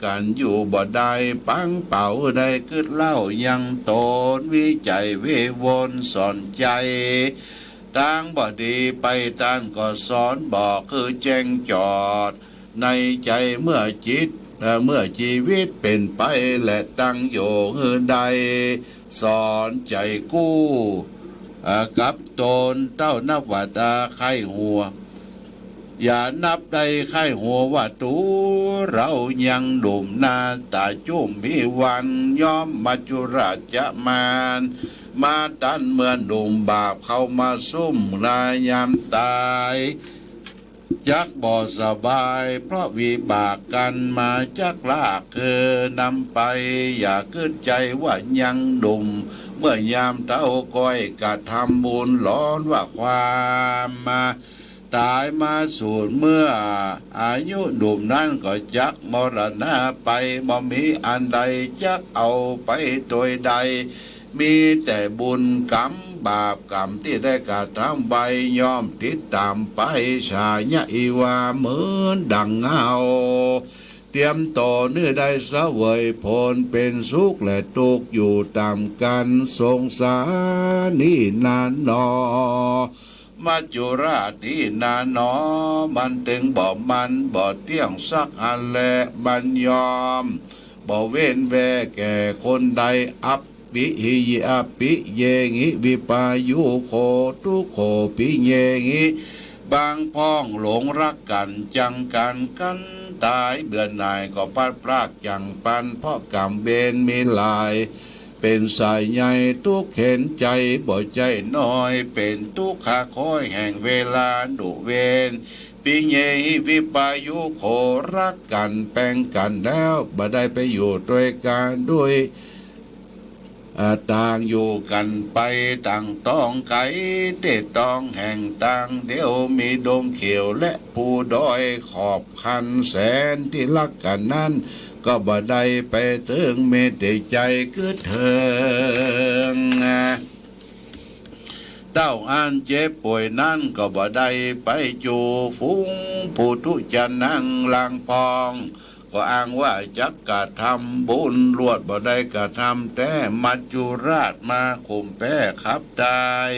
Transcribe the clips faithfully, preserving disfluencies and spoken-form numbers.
กั๋นอยู่บ่ได้ ปังเป่าได้กึ๊ดเล่ายังต๋น วิจัยเววนสอนใจ๋ ตางบ่ดีไปต้านก็สอนบอกหื้อแจ้งจอดในใจ๋ เมื่อจิต เอ่อ เมื่อจีวิตเป๋นไปแลตั้งอยู่หื้อได้ สอนใจ๋กู้ เอ่อ กับต๋นเต้านับว่าต๋าใค่หัว อย่านับได้ใค่หัวว่าตั๋วเฮายังหนุ่มนา ต๋าจุ่มมีวันยอมมัจจุราชมารมาตันเมื่อหนุ่ม บาปเข้ามาซุ่มนายามต๋าย จักบ่สบายเพราะวิบากกั๋นมา จักลากหื้อนำไป อย่ากึ๊ดใจ๋ว่ายังหนุ่ม เมื่อยามเฒ่าก้อยกระทำบุญ หลอนว่าความมาต๋ายมาสูญ เมื่ออายุหนุ่มนั้นก็จักมรณะไป บ่มีอันใดจักเอาไปโตยได้ มีแต่บุญกรรมบาปกรรมตี้ได้กระทำไว้ ย่อมติดต๋ามไป ชายะอิวา เหมือนดังเงา เตรียมต๋นหื้อได้เสวยผล เป๋นสุขและตุ๊กข์อยู่ต๋ามกั๋น สงสารนี้นาหนอ มัจจุราชนี้นาหนอ มันตึงบ่มั่นบ่เตี้ยงสักอันแล มันย่อมบ่เว้นแว่แก่คนใด อัปปิหิ อัปปิเยหิ วิปายุโข ทุกโข ปิเยหิ บางพ่องหลงฮักกั๋น จังกั๋นกั๋นต๋าย เบื่อหน่ายก็พลัดพรากจากปัน เพราะกรรมเวรมีหลาย เป๋นสายใย ตุ๊กข์เข็ญใจ๋บ่ใจ้น้อย เป๋นตุ๊กข์คาคอยแห่งเวลาดุเวร ปิเยหิ วิปายุโข ฮักกั๋นแป๋งกั๋นแล้ว บ่ได้ไปอยู่ตวยกั๋นด้วย อ่า ต่างอยู่กั๋นไป ต่างต้องไก๋ เต๊ต้องแห่งต่างเดี่ยว มีดงเขียวและภูดอยขอบคัน แสนตี้ฮักกั๋นนั้น ก็บ่ได้ไปเถิง มีแต่ใจ๋กึ๊ดเถิง เต้าอันเจ็บป่วยนั้นก็บ่ได้ไปจู๋ ฝูงปุถุชนนั่งลางพอง ก็อ้างว่าจักกระทำบุญ ลวดบ่ได้กระทำแต๊ มัจจุราชมาข่มแป๊ขับต๋าย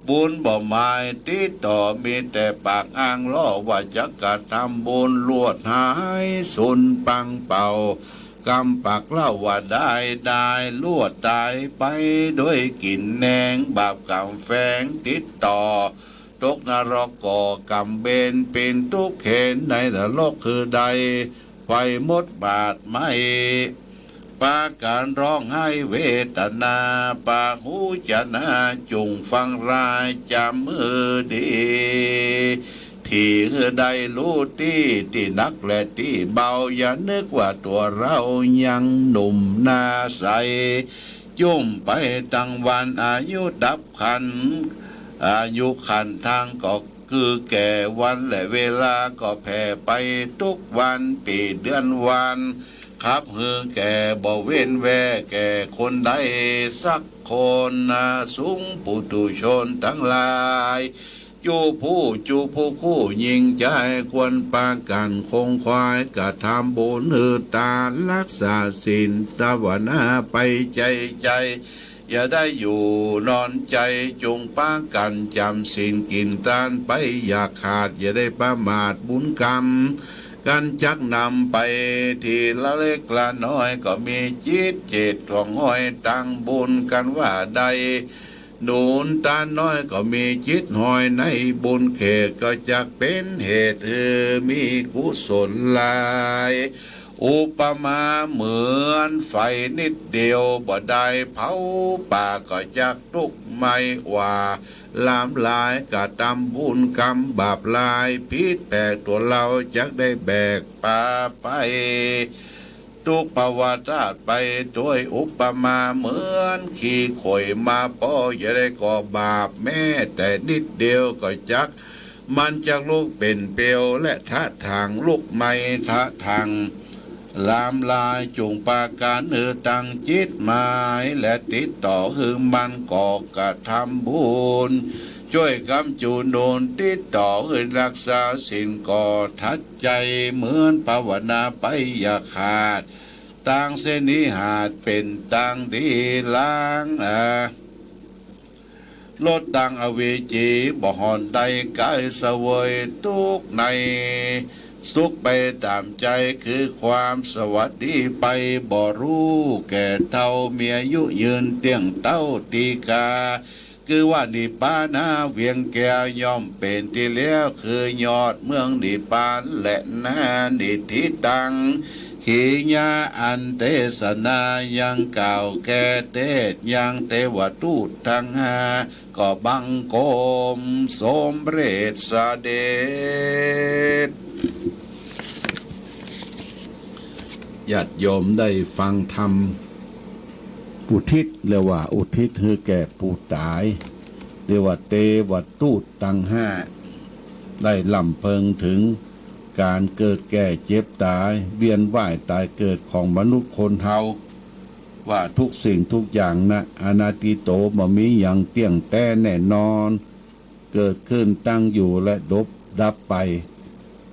บุญบ่หมายติดต่อ มีแต่ปากอ้างล่อว่าจักกระทำบุญ ลวดหายสูญปังเป่า กำปากเล่าว่าได้ ได้ลวดต๋ายไปด้วยกลิ่นแหนง บาปกรรมแฝงติดต่อ ตกนรกก่อกรรมเวร เป๋นตุ๊กข์เข็ญในนรกคือได้ ไฟมดบาดไหม้ ปากั๋นฮ้องไห้เวทนา ปาหุจนะจุ่งฟังราย จ๋ำหื้อดี ตี้หื้อได้ฮู้ตี้ ตี้หนักและตี้เบา อย่านึกว่าตั๋วเฮายังหนุ่มนาใส จุ่มไปตังวัน อายุดับขัน อายุขันทางก็คือแก่ วันและเวลาก็แผ่ไปทุกวัน ปี๋เดือนวัน ขับหื้อแก่บ่เว้นแว่แก่คนใดสักคนนา สูงปุถุชนตังหลาย จูผู้จูผู้คู่หญิงจาย ควรปากั๋นคงขวาย กระทำบุญหื้อตาน ฮักษาศีลภาวนาไปใจ้ใจ้ อย่าได้อยู่นอนใจ้ จุ่งปากั๋นจ๋ำศีลกิ๋นตานไปอย่าขาด อย่าได้ประมาทบุญกรรม กั๋นจักนำไปทีละเล็กละน้อย ก็มีจิตเจตห่วงห้อยตังบุญกั๋นว่าได้ หนุนตานน้อยก็มีจิตห้อยในบุญ เขตก็จักเป๋นเหตุหื้อมีกุศลหลาย อุปมาเหมือนไฟนิดเดียว บ่ได้เผาป่าก็จักลุกไหม้ว่า ลามหลาย กระทำบุญกรรมบาปหลาย ผิดแผกตั๋วเฮาจักได้แบกปาไป ทุกข์ภาวะธาตุไปโตย อุปมาเหมือนขี้ข่อยมาป้อ อย่าได้ก่อบาปแม้แต่นิดเดียวก็จัก มันจักลุกเป๋นเปลวและทะถัง ลุกไหม้ทะถัง ลามหลาย จุ่งปากั๋นหื้อตั้งจิตหมาย และติดต่อหื้อมั่นก่อกระทำบุญ จ้วยกำจู๋หนุนติดต่อหื้อรักษาศีล ก็ทัดใจ๋เหมือนภาวนาไปอย่าขาด ตางเสนีหาสน์เป๋นตางดีหลาง อ่า ลดตางอเวจี บ่ห่อนได้ก๋ายเสวยตุ๊กข์ใน สุขไปต๋ามใจ๋คือความสวัสดีไป บ่ฮู้แก่เฒ่ามีอายุยืนเตี้ยงเต๊าตีกา คือว่านิพพานาเวียงแก้วย่อมเป๋นตี้แล้ว คือยอดเมืองนิพพานแลนา นิฏฐิตัง ขีญาอันเตสนายังกล่าวแก่เทศยังเตวทูตตังห้า ก็บังคมสมเร็จเสด็จ ญาติโยมได้ฟังธรรมอุทิศ เรียกว่าอุทิศหื้อแก่ผู้ต๋าย เรียกว่าเตวทูตตังห้า ได้ลำเพิงเถิงก๋านเกิดแก่เจ็บต๋าย เวียนว่ายต๋ายเกิดของมนุษย์คนเฮา ว่าทุกสิ่งทุกอย่างนะ อนัตถิโต บ่มีหยังเตี้ยงแต๊แน่นอน เกิดขึ้นตั้งอยู่และดับ ดับไป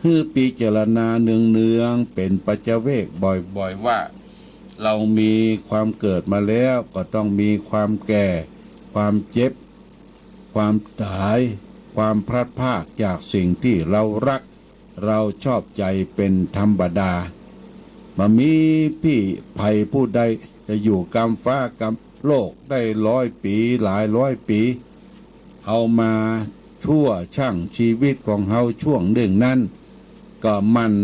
หื้อพิจารณาเนืองๆ เป๋นปัจจเวกบ่อยๆ ว่า เฮามีความเกิดมาแล้วก็ต้องมีความแก่ ความเจ็บ ความต๋าย ความพลัดพรากจากสิ่งตี้เฮาฮัก เฮาชอบใจ๋เป๋นธรรมดา บ่มีผู้ใดจะอยู่กำฟ้ากำโลกได้ร้อยปี๋ หลายร้อยปี๋ เฮามาชั่วชั่งชีวิตของเฮาช่วงนึ่งนั้น ก็หมั่น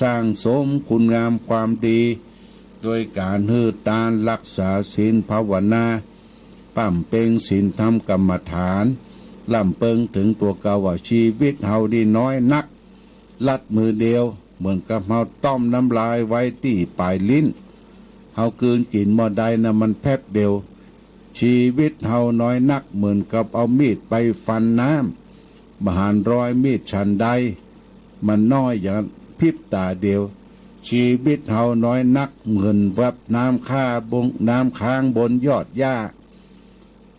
สร้างสมคุณงามความดี โดยก๋านหื้อตาน ฮักษาศีล ภาวนา บำเพ็ญศีลธรรมกรรมฐาน ลำเพิงเถิงตั๋วเก่าว่า ชีวิตเฮานี่น้อยนัก ลัดมือเดียว เหมือนกับเฮาต้มน้ำลายไว้ตี้ป๋ายลิ้น เฮากืนกิ๋นบ่ได้นะ มันแป๊บเดียว ชีวิตเฮาน้อยนัก เหมือนกับเอามีดไปฟันน้ำ บ่หันรอยมีดฉันใด มันน้อยอย่างพริบต๋าเดียว ชีวิตเฮาน้อยนัก เหมือนกับน้ำค้าบง น้ำค้างบนยอดหญ้า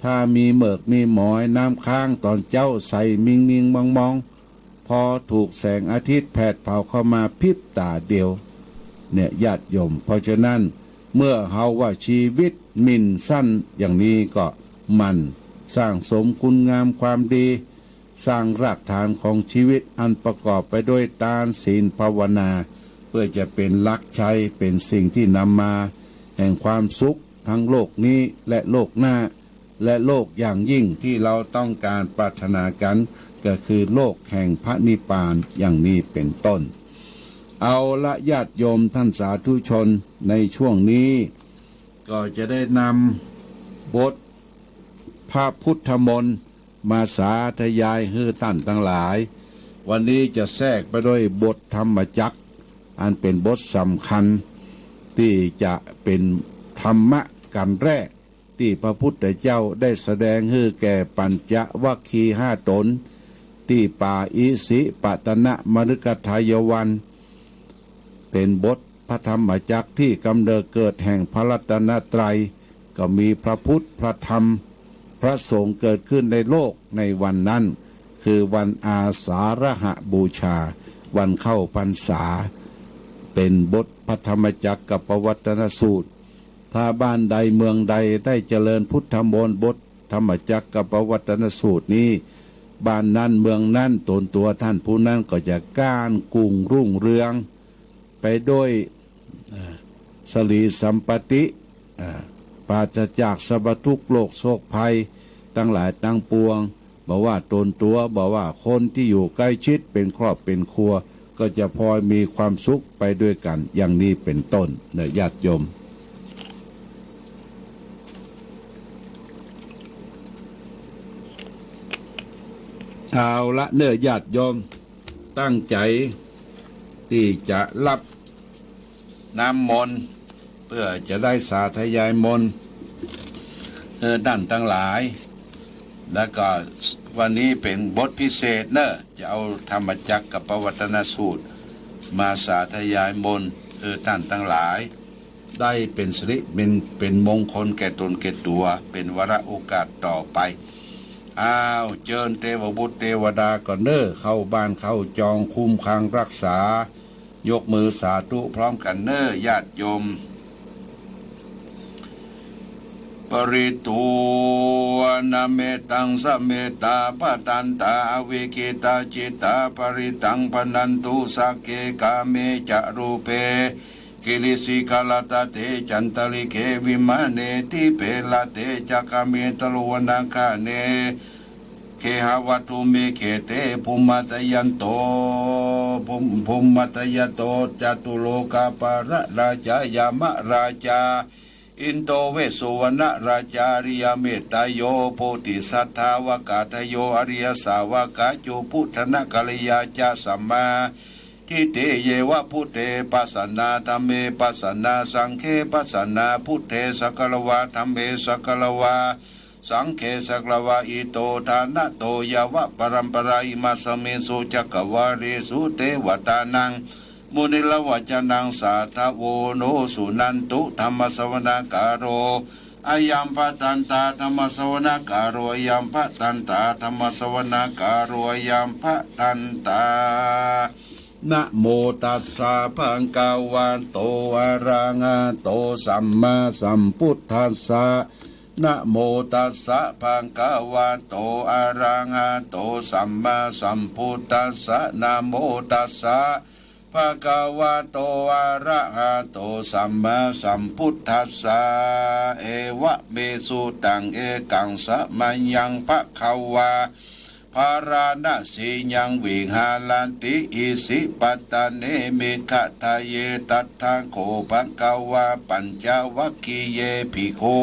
ถ้ามีเหมือกมีหมอย น้ำค้างต๋อนเจ๊าใสมิงมิงมองมอง พอถูกแสงอาทิตย์แผดเผาเข้ามาพริบต๋าเดียว เนี่ยญาติโยม เพราะฉะนั้นเมื่อเฮาว่าชีวิตหมิ่นสั้นอย่างนี้ ก็หมั่นสร้างสมคุณงามความดี สร้างรากฐานของชีวิตอันประกอบไปด้วยตาน ศีล ภาวนา เพื่อจะเป๋นหลักชัย เป๋นสิ่งที่นำมาแห่งความสุขทั้งโลกนี้และโลกหน้า และโลกอย่างยิ่งที่เฮาต้องการปรารถนากั๋น ก็คือโลกแห่งพระนิพพานอย่างนี้เป๋นต้น เอาละญาติโยมท่านสาธุชน ในช่วงนี้ก็จะได้นำบทพระพุทธมนต์มาสาธยายหื้อต้านตังหลาย วันนี้จะแทรกไปด้วยบทธรรมจักร อันเป๋นบทสำคัญ ตี้จะเป๋นธรรมะกัณฑ์แรก ตี้พระพุทธเจ้าได้แสดงหื้อแก่ปัญจวัคคีย์ห้าต๋น ตี้ป่าอิสิปตนมฤคทายวัน เป๋นบทพระธรรมจักรตี้กำเนิดเกิดแห่งพระรัตนตรัย ก็มีพระพุทธ พระธรรม พระสงฆ์เกิดขึ้นในโลกในวันนั้น คือวันอาสาฬหบูชา วันเข้าพรรษา เป๋นบทพระธรรมจักรกัปปวัตนสูตร ถ้าบ้านใดเมืองใดได้เจริญพุทธมนต์บทธรรมจักรกัปปวัตนสูตรนี้ บ้านนั้นเมืองนั้นต๋นตั๋วต้านผู้นั้นก็จะก้านกุ่งรุ่งเรือง ไปด้วย อ่า สิริสัมปัตติ อ่า ปราศจากสรรพทุกข์โรคโศกภัยตังหลายตังปวง บ่ว่าต๋นตั๋ว บ่ว่าคนตี้อยู่ใก้ชิดเป๋นครอบเป๋นครัว ก็จะพลอยมีความสุขไปด้วยกั๋น อย่างนี้เป๋นต้นเน่อญาติโยม เอาละเน่อญาติโยม ตั้งใจ๋ตี้จะฮับน้ำมนต์ เพื่อจะได้สาธยายมนต์ เออ ต้านตังหลาย แล้วก็วันนี้เป๋นบทพิเศษเน่อ จะเอาธรรมจักรกัปปวัตนสูตรมาสาธยายมนต์ เออ ต้านตังหลาย ได้เป๋นสิริ เป๋น เป๋นมงคลแก่ต๋นแก่ตั๋ว เป๋นวาระโอกาสต่อไป อ้าว เจิญเตวบุตรเตวดาก่อนเน่อ เข้าบ้านเข้าจองคุ้มครองรักษา ยกมือสาธุพร้อมกั๋นเน่อญาติโยม Paritvāna mettaṃ samettā bhadantā avikkhittacittā parittaṃ bhaṇantu sagge kāme ca rūpe girisikharataṭe cantalikkhe vimāne dīpe raṭṭhe ca gāme taruvanagahane gehavatthumhi khette bhummā cāyanto, bhum-, bhummā cāyanto catulokapālarājā yamarājā indo vessuvaṇṇarājā ariyametteyyo bodhisattāva āgatayo ariyasāvakā cubbuddhanakāriyā ca sammā diṭṭhī yeva buddhe pasannā dhamme pasannā saṅghe pasannā buddhe sagāravā dhamme sagāravā saṅghe sagāravā ito ṭhānato yāva paramparā imasmiṃsu cakkavāḷesu devatānaṃ munirājavacanaṃ sādhavo no suṇantu dhammassavanakālo ayam bhadantā dhammassavanakālo ayam bhadantā dhammassavanakālo ayam bhadantā. Namo tassa bhagavato arahato sammāsambuddhassa. Namo tassa bhagavato arahato sammāsambuddhassa. Namo tassa bhagavato arahato sammāsambuddhassa. Evaṃ me sutaṃ ekaṃ samayaṃ bhagavā bārāṇasiyaṃ viharati isipatane migadāye. Tattha kho bhagavā pañcavaggiye bhikkhū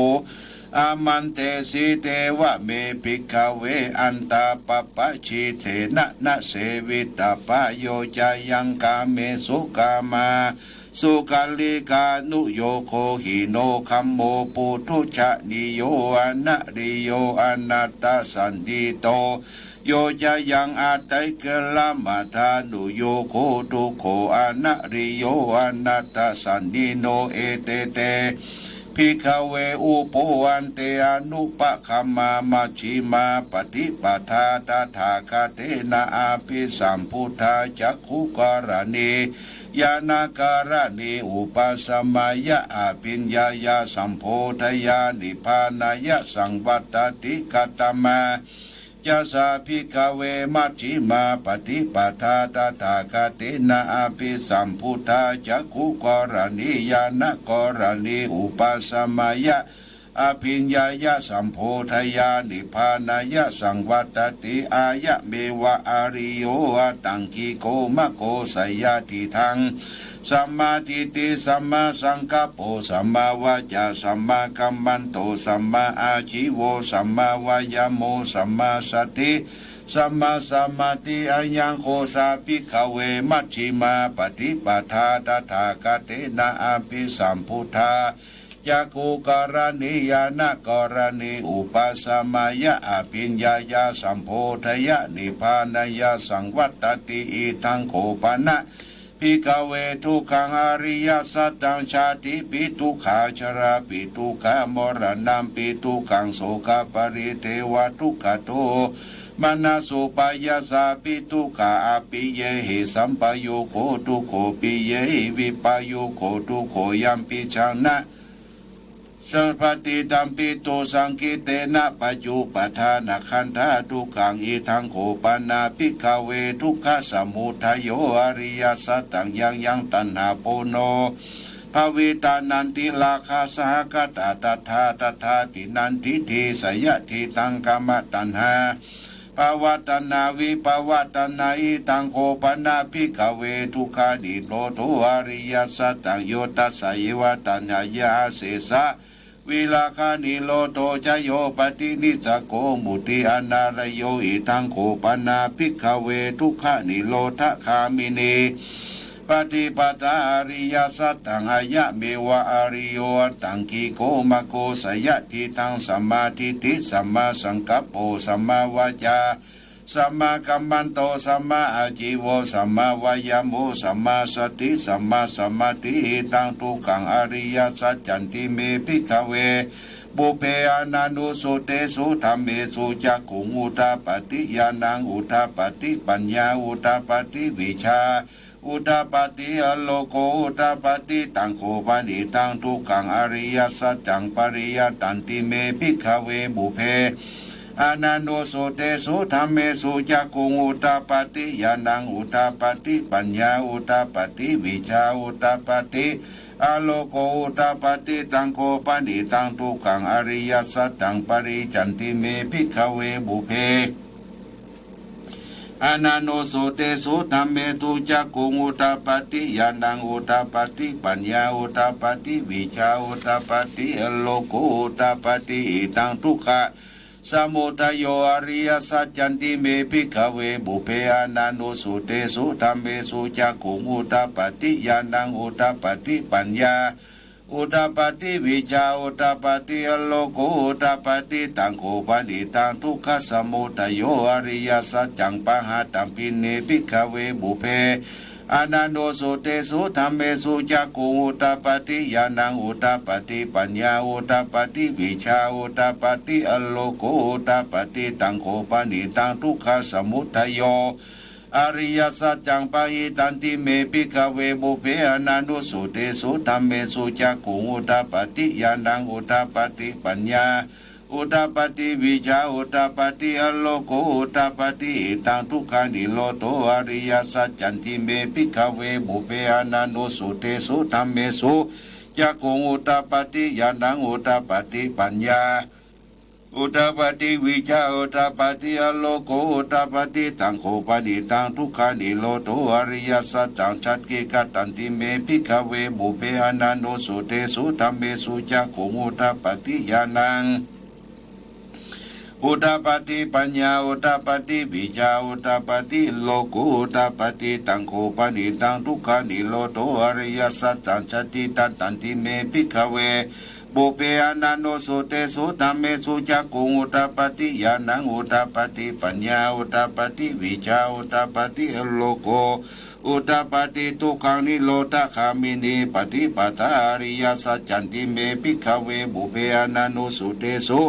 āmantesi. Devame bhikkhave antā pabbajitena na sevitabbā. Yo cāyaṃ kāmesu kāmā sukhallikanuyogo hīno gammo pothujjaniyo anariyo anatthasañhito. Yo cāyaṃ attakilamathānuyogo dukkho anariyo anatthasañhito. Ete te bhikkhave ubho ante anupagamma majjhimā paṭipadā tathāgatena abhisambuddhā cakkhukaraṇī ñāṇakaraṇī upasamāya abhiññāya sambodhāya nibbānāya saṃvattati. Katamā ca sā bhikkhave majjhimā paṭipadā tathāgatena abhisambuddhā cakkhukaraṇī ñāṇakaraṇī upasamāya abhiññāya sambodhāya nibbānāya saṃvattati? Ayameva ariyo aṭṭhaṅgiko maggo. Seyyathīdaṃ: sammādiṭṭhi sammāsaṅkappo sammāvācā sammākammanto sammāājīvo sammāvāyāmo sammāsati sammāsamādhi. Ayaṃ kho sā bhikkhave majjhimā paṭipadā tathāgatena abhisambuddhā cakkhukaraṇī ñāṇakaraṇī upasamāya abhiññāya sambodhāya nibbānāya saṃvattati. Idaṃ kho pana bhikkhave dukkhaṃ ariyasaccaṃ. Jātipi dukkhā jarāpi dukkhā maraṇampi dukkhaṃ sokaparidevadukkhadomanassupāyāsāpi dukkhā appiyehi sampayogo dukkho piyehi vippayogo dukkho yampicchaṃ na saṃvatthitampi dukkhaṃ saṅkhittena pañcupādānakkhandhā dukkhaṃ. Idaṃ kho pana bhikkhave dukkhasamudayo ariyasaccaṃ. Yaṃ yaṃ taṇhā ponobbhavatā nandirāgasahagatā tadā tadā abhinandati. Seyyathīdaṃ: kāmataṇhā bhavataṇhā vibhavataṇhā. Idaṃ kho pana bhikkhave dukkhanirodho ariyasaccaṃ. Yo tassāyeva taṇhāya asesavirāganirodho cāyo paṭinissaggo mutti anālayo. Idaṃ kho pana bhikkhave dukkhanirodhagāminī paṭipadā ariyasaccaṃ. Ayameva ariyo aṭṭhaṅgiko maggo. Seyyathīdaṃ: sammādiṭṭhi sammāsaṅkappo sammāvācā sammākammanto sammāājīvo sammāvāyāmo sammāsati sammāsamādhi. Idaṃ dukkhaṃ ariyasaccanti me bhikkhave Pubbe ananussutesu dhammesu cakkhuṃ udapādi ñāṇaṃ udapādi paññā udapādi vijjā udapādi āloko udapādi. Taṃ kho panidaṃ dukkhaṃ ariyasaccaṃ pariññātanti me bhikkhave pubbe ananussutesu dhammesu cakkhuṃ udapādi ñāṇaṃ udapādi paññā udapādi vijjā udapādi āloko udapādi. Taṃ kho panidaṃ dukkhaṃ ariyasaccaṃ pariññātanti me bhikkhave pubbe ananussutesu dhammesu cakkhuṃ udapādi ñāṇaṃ udapādi paññā udapādi vijjā udapādi āloko udapādi. Idaṃ dukkhasamudayo ariyasaccanti me bhikkhave pubbe ananussutesu dhammesu cakkhuṃ udapādi ñāṇaṃ udapādi paññā udapādi vijjā udapādi āloko udapādi. Taṃ kho panidaṃ dukkhasamudayo ariyasaccaṃ pahātabbi me bhikkhave pubbe ananussutesu dhammesu cakkhuṃ udapādi ñāṇaṃ udapādi paññā udapādi vijjā udapādi āloko udapādi. Taṃ kho panidaṃ dukkhasamudayo ariyasaccaṃ pahātabbi me bhikkhave pubbe ananussutesu dhammesu cakkhuṃ udapādi ñāṇaṃ udapādi paññā udapādi vijjā udapādi āloko udapādi. Idaṃ dukkhanirodho ariyasaccanti me bhikkhave pubbe ananussutesu dhammesu cakkhuṃ udapādi ñāṇaṃ udapādi paññā udapādi vijjā udapādi āloko udapādi. Taṃ kho panidaṃ dukkhanirodho ariyasaccaṃ sacchikatanti me bhikkhave pubbe ananussutesu dhammesu cakkhuṃ udapādi ñāṇaṃ udapādi paññā udapādi vijjā udapādi āloko udapādi. Taṃ kho panidaṃ dukkhanirodho ariyasaccaṃ sacchikatanti me bhikkhave pubbe ananussutesu dhammesu cakkhuṃ udapādi ñāṇaṃ udapādi paññā udapādi vijjā udapādi āloko udapādi. Dukkhanirodhagāminī paṭipadā ariyasaccanti me bhikkhave pubbe ananussutesu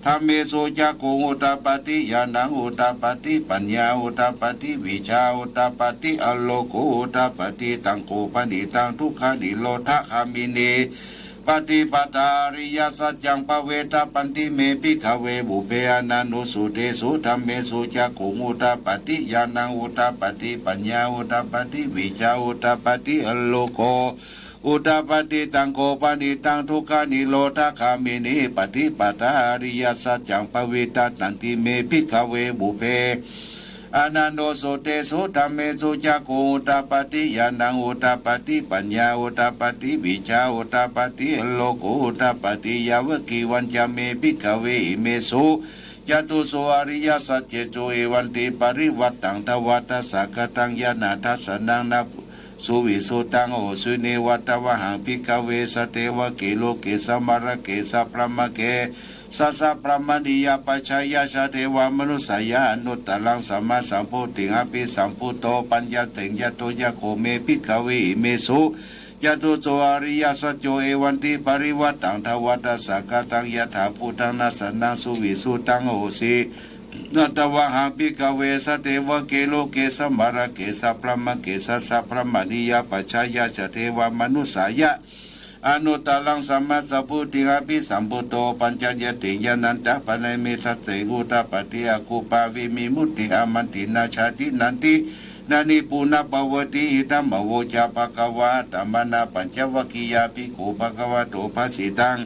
dhammesu cakkhuṃ udapādi ñāṇaṃ udapādi paññā udapādi vijjā udapādi āloko udapādi. Taṃ kho panidaṃ dukkhanirodhagāminī paṭipadā ariyasaccaṃ bhāvetabbanti me bhikkhave pubbe ananussutesu dhammesu cakkhuṃ udapādi ñāṇaṃ udapādi paññā udapādi vijjā udapādi āloko udapādi. Taṃ kho panidaṃ dukkhanirodhagāminī paṭipadā ariyasaccaṃ bhāvetabbanti me bhikkhave pubbe ananussutesu dhammesu cakkhuṃ udapādi ñāṇaṃ udapādi paññā udapādi vijjā udapādi āloko udapādi. Yāvakīvañca me bhikkhave imesu catūsu ariyasaccesu evantiparivaṭṭaṃ dvādasākāraṃ ñāṇadassanaṃ na suvissuddhaṃ ahosi. Neva tāvāhaṃ bhikkhave sadevake loke samārake sabrahmake sasabrahmaniyapajjhāya sadevamanussāya anuttaraṃ sammāsambodhiṃ abhisambuddho pañcasenyato ca kho me bhikkhave imesu catūsu ariyasaccesu evantiparivaṭṭaṃ dvādasākāraṃ yathābhūtaṃ dassanaṃ suvissuddhaṃ ahosi. Na tāvāhaṃ bhikkhave sadevake loke samārake sabrahmake sasabrahmaniyapajjhāya sadevamanussāya anuttaraṃ sammāsambodhiṃ abhisambuddho pañcaññatiṃ ñāṇañca panāme. Tasmā udapādi akuppā vimutti amantinā jāti natthi natthi punabbhavati. Idamavoca bhagavā. Attamanā pañcavaggiyā bhikkhū bhagavato bhāsitaṃ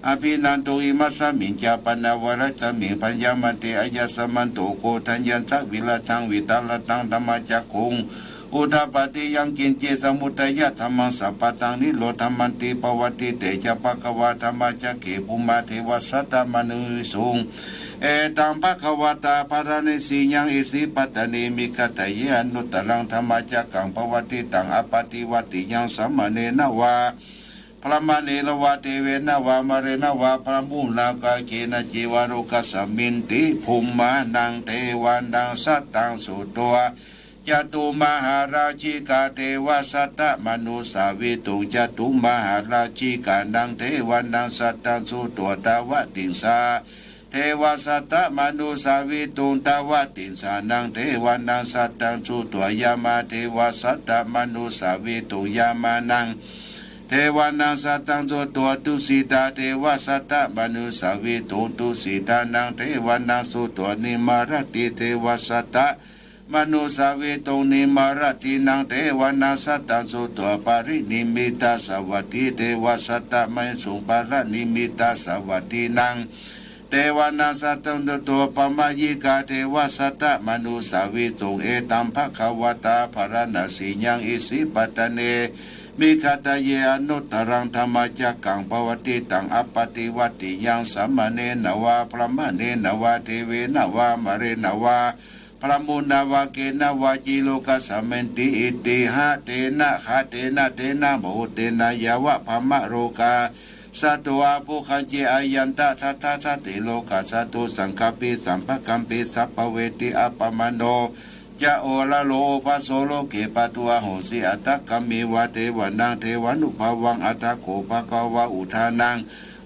abhinanduṃ. Imasmiñca pana bhajarasmiṃ bhaññamante āyasmanto koṇḍaññassa virajaṃ vītarataṃ dhammacakkhuṃ udapādi yaṅkiñci samudayadhammaṃ sabbantaṃ nirodhamanti. Pavattite ca bhagavā dhammacakke bhummā devā sādamanussūnaṃ. Etaṃ bhagavatā bārāṇasiyaṃ isipatane migadāye anuttaraṃ dhammacakkaṃ pavattitaṃ appaṭivattiyaṃ samaṇena vā brāhmaṇena vā devena vā mārena vā brahmunā vā kenaci vā lokasminti. Bhummānaṃ devānaṃ saddaṃ sutvā จตุมหาราชิกา เตวะ สัตตะมนุสสาวิตุง จตุมหาราชิกานัง เตวะนัง สัตตัง สุตัตวะติงสา เตวะ สัตตะมนุสสาวิตุง ตวะติงสานัง เตวะนัง สัตตัง สุตัตวะยามา เตวะ สัตตะมนุสสาวิตุง ยามานัง เตวะนัง สัตตัง สุตัตวะ ตุสิตา เตวะ สัตตะมนุสสาวิตุง ตุสิตานัง เตวะนัง สุตัตวะนิมมะระติ เตวะ สัตตะมนุสสสาวิตุง นิมมะระตินัง เตวะนัง สัตตัง สุตัตวะปะรินิมมิตะสาวัตติ เตวะ สัตตะมะเหสุงปะรินิมมิตะสาวัตตินัง เตวะนัง สัตตัง สุตัตวะปะมะยิกา เตวะ สัตตะมนุสสาวิตุง เอตัง ภะคะวะตา ภะระณะสียัง อิสิปะตะเน มิขะตะเย อนุตตะรัง ธรรมจักกัง ปะวัตติตัง อะปะติวัตติยัง สะมะเณนะวะ พะรามะเณนะวะ เตเวนะวะ มะเรนะวะ พะรามะเณนะวะ เกนะวะ จิโรคะสะเมนติ อิติหะเตนะ คะเตนะ เตนะ บะหุเตนะ ยะวะ พะมะโรกา สะโต อะปุคคัญจิ อายันตะ ทัตถะ สะเต โรกา สะโต สังคะปปิ สัมภะคะมปิ สัพพะเวทิ อัปปะมาโณ จะ โอระโล โอภะโส โลเก ปะทุ อะโหสิ อัตถะกะเมวะ เตวะนัง เตวานุภะวัง อัตถะโข ภะคะวา อุทานัง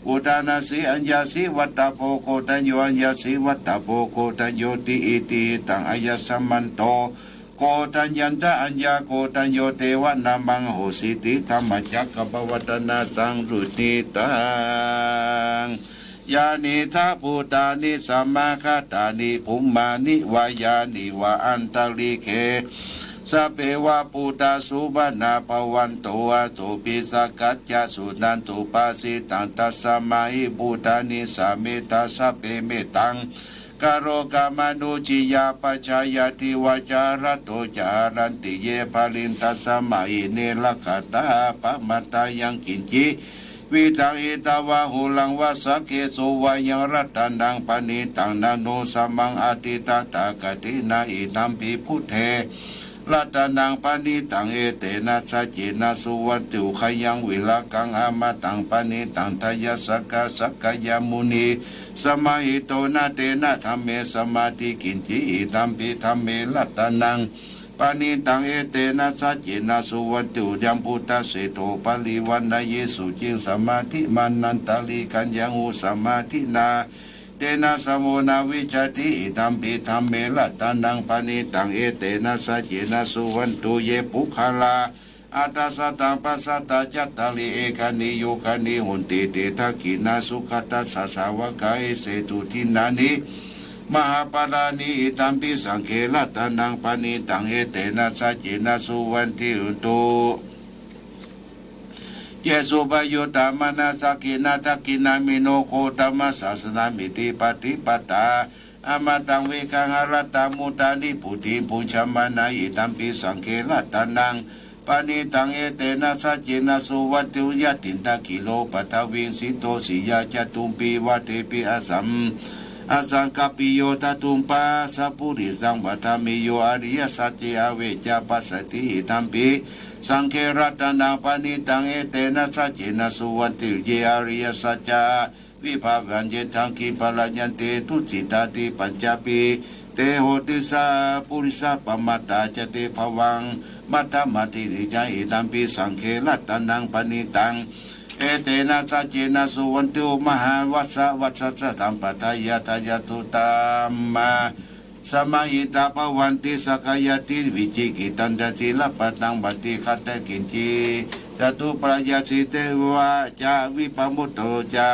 อุทานะสี อัญญาสี วัตถะโพ โกณฑัญโญ อัญญาสี วัตถะโพ โกณฑัญโญติ อิติหิตัง อายัสมันโต โกณฑัญญันตะ อัญญาโกณฑัญโญ เตวะนะมัง โหสิติ ธรรมจักกัง ปะวัตตะนาสัง สุนิตัง ยานิทัง ภูตานิ สะมะกะตานิ ภุมมานิ วะยานิวะ อันตะริกเข สะพเพ วะ ภูตา สุวัณณา ภะวันตุ อะโต ปิสะกัจจะ สุนันตุ ภาสิตัง ตัสสะมาหิ ภูตานิ สะเมทา สะพเพ เมตตัง กะโร กะมะนุจญิยา ปะจายัตถิ วาจา อะระโต จะ อะรันติ เย บะลิง ตัสสะมาหิ เน รักขันตา อะปะมาทา ยัง กิญจิ วิทัง หิตะวา หุรัง วา สักเข สุ วายัง รัตตะนัง ปะณิตัง นะ โน สะมัง อะทิฏฐะถา กะถินา อิทัมปิ พุทเท รัตตะนัง ปะณิตัง เอเตนะ สัจเจนะ สุวัตถุ ขยัง วิรากัง อะมะตัง ปะณิตัง ทะยัสสะกะ สักกายะมุนี สะมาหิโต นะ เตนะ ธัมเม สะมาทิ กิญจิ อิทัมปิ ธัมเม รัตตะนัง ปะณิตัง เอเตนะ สัจเจนะ สุวัตถุ ยัง พุทธะเสโท ปะริวาณะเย สุจิง สะมาธิมานันตะริกัญญัง อุ สะมาทินา เตนะ สะโม นะ วิจจติ อิทัมปิ ธัมเม รัตตะนัง ปะณิตัง เอเตนะ สัจเจนะ สุวัตถุ เย ปุคคะลา อัฏฐะสะตัง ปัสสะตา จัตตาริ เอกานิ โยคานิ โหนติ เต ทักขิณา สุขะทัสสะ สาวะกา เอเสสุ ทินนานิ มะหาปะลานิ อิทัมปิ สังเฆ รัตตะนัง ปะณิตัง เอเตนะ สัจเจนะ สุวัตถุ เย สุปะยุตตะ มะนะสะ ขิณา ทักขิณามิโน โคตมะสาสะนะ มิตติปะติปะตา อะมะตัง เวคาหะรัตตะ มุตตา นิพพุติ ภุญชะมะนะ อิทัมปิ สังเฆ รัตตะนัง ปะณิตัง เอเตนะ สัจเจนะ สุวัตถุ ยะตินทะ กิโล ปัททะวิง สิโต สิยา จะตุมปี วะเทปิ อะสัง อะสังกัปปิโย ทะตุมปะสะ ปุริสัง วะทะเม โย อะริยะสัจเจ อะเวจจะ ปัสสะติ อิทัมปิ สังเฆ รัตตะนัง ปะณิตัง เอเตนะ สัจเจนะ สุวัตถุ เย อะริยะสัจจะ วิภาวัญเยทัง คิปปะลายันเต ทุจจิตา ทิฏฐิปัญจาปี เต โหติสสะ ปุริสะปะมาทา จะ เต ภะวัง มัทธะมา ทิฏฐิยา อิทัมปิ สังเฆ รัตตะนัง ปะณิตัง เอเตนะ สัจเจนะ สุวัตถุ มหาวัสสะ วัสสะสะตัมปะทะยา ทะยา ทุตตะมะ สะมะหิตา ภะวันติ สักกายะทิฏฐิ วิจิกิจฉันทะ สีลัพพะตัง ปะติฆัตถะ กิญจิ จะตุปะยาสี เตวะ จะ วิปะมุตโต จะ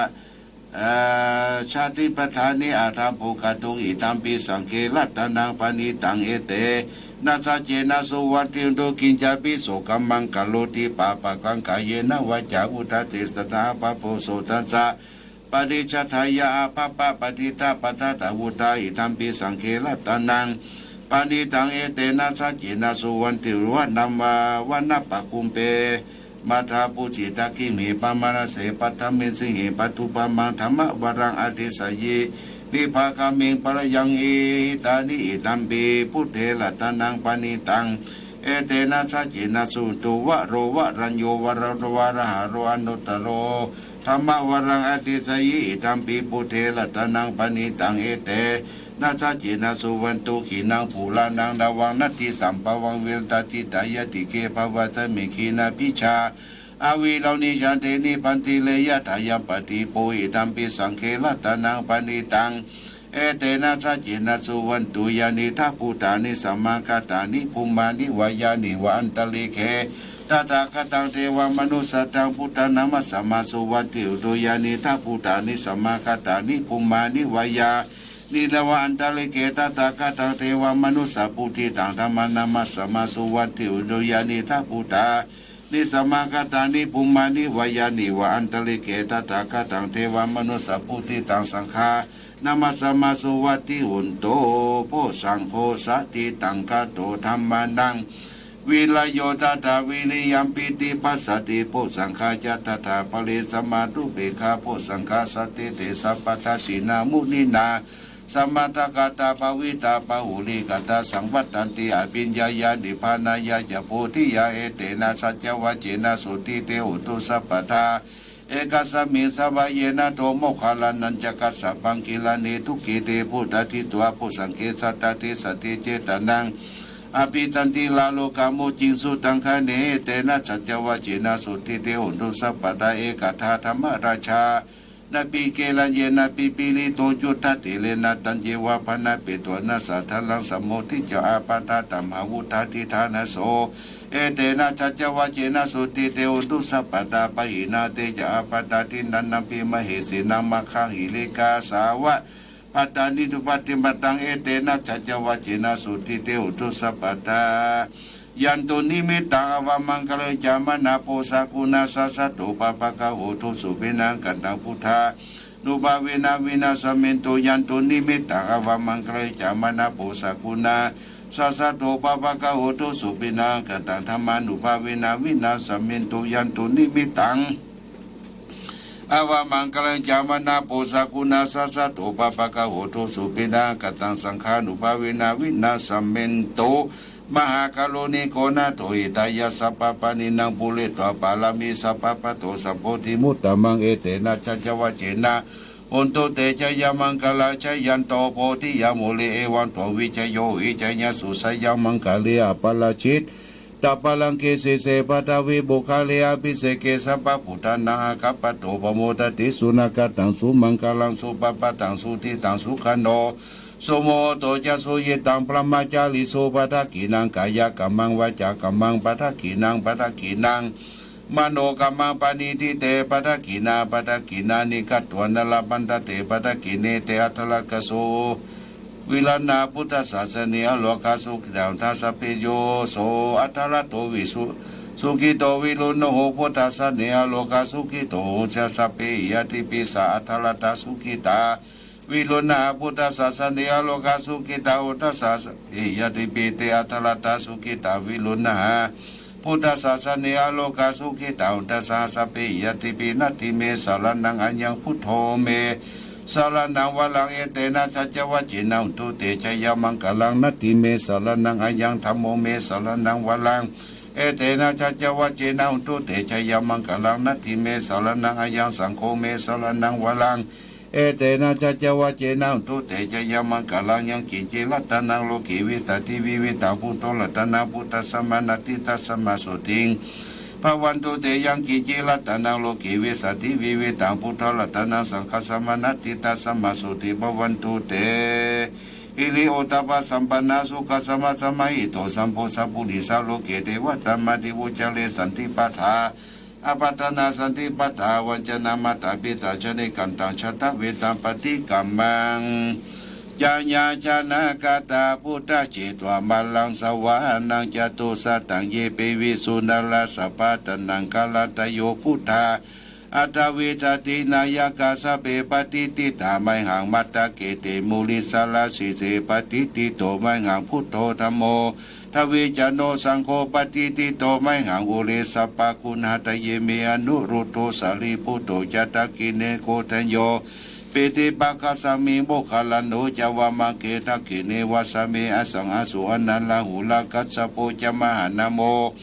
เอ่อ ชาติปัฏฐานิ อาทัมโภคะตุง อิทัมปิ สังเฆ รัตตะนัง ปะณิตัง เอเตนะ สัจเจนะ สุวัตถุ กิญจาปิ โสกัมมัง กะโรติ ปาปะกัง กาเยนะ วาจา อุทธัสเสนะ ปะโปโสทัสสะ ปะริจฉาทายะ อะปะปะปะติตะ ปะทะทะ วุฒา อิทัมปิ สังเฆ รัตตะนัง ปะณิตัง เอเตนะ สัจเจนะ สุวัตถุ วะนะมะ วะนะปะคุมเป มะทา ปุจิตะ ขิมหิ ปะมะนะเส ปะทะมิสสิงหิ ปะทุปะมัง ธัมมะวะรัง อะเทสะยิ นิพพาคามิง ปะระยัง อิทานิ อิทัมปิ พุทเท รัตตะนัง ปะณิตัง เอเตนะ สัจเจนะ สุวัตถุ วะโร วะรัญโญ วะระโน วะระหะโร อนุตตะโร ธัมมะวะรัง อะเทสะยิ อิทัมปิ พุทเท รัตตะนัง ปะณิตัง เอเต etena saccena suvatthi hotu. Khīṇaṃ purāṇaṃ navaṃ natthi sambhavaṃ virattacittāyatike bhavasmiṃ khīṇabījā avirūḷhichanti nibbanti re yathāyampadīpo idampi saṅghe ratanaṃ paṇītaṃ etena saccena suvatthi hotu. Yānīdha bhūtāni samāgatāni bhummāni vā yāni va antalikkhe tathāgataṃ devamanussapūjaṃ buddhaṃ namassāma suvatthi hotu. Yānīdha bhūtāni samāgatāni bhummāni vā yāni va antalikkhe tathāgataṃ devamanussapūjitaṃ dhammaṃ namassāma suvatthi hotu. Yānīdha bhūtāni samāgatāni bhummāni vā yāni va antalikkhe tathāgataṃ devamanussapūjitaṃ saṅghaṃ namassāma suvatthi hotu. Bojjhaṅgo satiṭṭhaṅgaro dhammānaṃ virāgo tathā vīriyampīti passaddhi bojjhaṅgā ca tathāpare samādhupekkhabojjhaṅgā satiṭṭhī sabbattha sīlā muninā sammadakkhātā bhāvitā bahulīkatā saṃvattanti abhiññāya nibbānāya ca bodhiyā. Etena saccavajjena sotthi te hotu sabbadā. Ekasmiṃ samaye nātho moggallānañca kassapaṃ gilāne dukkhite phuṭṭhā ṭhitvā bojjhaṅge satta desayi cetayaṃ abhiṇdanti rāhulā mucciṃsu taṅkhaṇe. Etena saccavajjena sotthi te hotu sabbadā. Ekadā dhammarājānapi gelaññenābhipīḷito yuddhaterena taññeva bhaṇāpetvāna sādaraṃ sammoditvā ābādhā tamhā vuṭṭhāsi ṭhānaso. Etena saccavajjena sotthi te hotu sabbadā. Pahīnā te ca ābādhā tiṇṇannampi mahesinaṃ maggāhatakilesāva pattāniduppatimataṃ. Etena saccavajjena sotthi te hotu sabbadā. Yandunnimittaṃ avamaṅgalañca maṅgalañca yaṃ munā saggunā saggo pāpaggaho dussupinaṃ akantaṃ buddhānubhāvena vināsamentu. Yandunnimittaṃ avamaṅgalañca maṅgalañca yaṃ munā saggunā saggo pāpaggaho dussupinaṃ akantaṃ dhammānubhāvena vināsamentu. Yandunnimittaṃ avamaṅgalañca maṅgalañca yaṃ munā saggunā saggo pāpaggaho dussupinaṃ akantaṃ saṅghānubhāvena vināsamentu. Mahākāruṇiko nātho hitāya sabbapāṇinaṃ pūretvā pāramī sabbā patto sambodhimuttamaṃ. Etena saccavajjena hontu te jayamaṅgalaṃ. Jayanto bodhiyā mūle evaṃ tvaṃ vijayo hohi jayassu jayamaṅgale aparājitapallaṅke sīse paṭhavipokkhare abhiseke sabbabuddhānaṃ aggappatto pamodati. Sunakkhattaṃ sumaṅgalaṃ supabhātaṃ suhuṭṭhitaṃ sukhaṇo sumuhutto ca suyiṭṭhaṃ brahmacārisu padakkhiṇaṃ kāyakammaṃ vācākammaṃ padakkhiṇaṃ padakkhiṇaṃ manokammaṃ paṇidhī te padakkhiṇā padakkhiṇāni katvāna labhantatthe padakkhiṇe. Te atthaladdhasu viruḷhā buddhasāsane arogā sukhitā hotha sabbehi. Yo so atthaladdho visu sukhito viruḷho buddhasāsane arogā sukhito hotha sabbehi ñātibhi. Sā atthaladdhā sukhitā viruḷhā buddhasāsane arogā sukhitā hotha sabbehi ñātibhi. Te atthaladdhā sukhitā viruḷhā buddhasāsane arogā sukhitā hotha saha sabbehi ñātibhi. Natthi me saraṇaṃ aññaṃ buddho me saraṇaṃ varaṃ. Etena saccavajjena hontu te jayamaṅgalaṃ. Natthi me saraṇaṃ aññaṃ dhammo me saraṇaṃ varaṃ. Etena saccavajjena hontu te jayamaṅgalaṃ. Natthi me saraṇaṃ aññaṃ saṅgho me saraṇaṃ varaṃ. Etena saccavajjena hontu te jayamaṅgalaṃ. Yaṅkiñci ratanaṃ loke vijjati vividhaṃ puthu ratanaṃ phuṭṭhassa mā natthi tasmā sotthī bhavantu te. Yaṅkiñci ratanaṃ loke vijjati vividhaṃ puthu ratanaṃ saṅghassa mā natthi tasmā sotthī bhavantu te. Hiriottappasampannā sukhasamasamāhito sambodhapurisā loke devatāmāti vuccare. Santi padā apattanā santi padā avañcanā mātā pitā ca nikkhantā jātaveda paṭikkama. Jaññā janakāyā buddhā jetvā māraṃ savāhanaṃ catusataṃ ye piviṃsu narāsabhā taṇhaṅkarādayo buddhā aṭṭhavīsati nāyakā sabbe patiṭṭhitā mayhaṃ matthake te mūle sārā sīse patiṭṭhito mayhaṃ buddho dhammo dviccaṇṇo saṅgho patiṭṭhito mayhaṃ ure sabbaguṇhādaye me anuruddho sārīputto ca dakkhiṇe koṇḍañño piṭṭhibhāgasmiṃ moggallāno ca vāmake. Dakkhiṇe vāsave asaṃ āsuṃ ānandarāhulā kassapo ca mahānāmo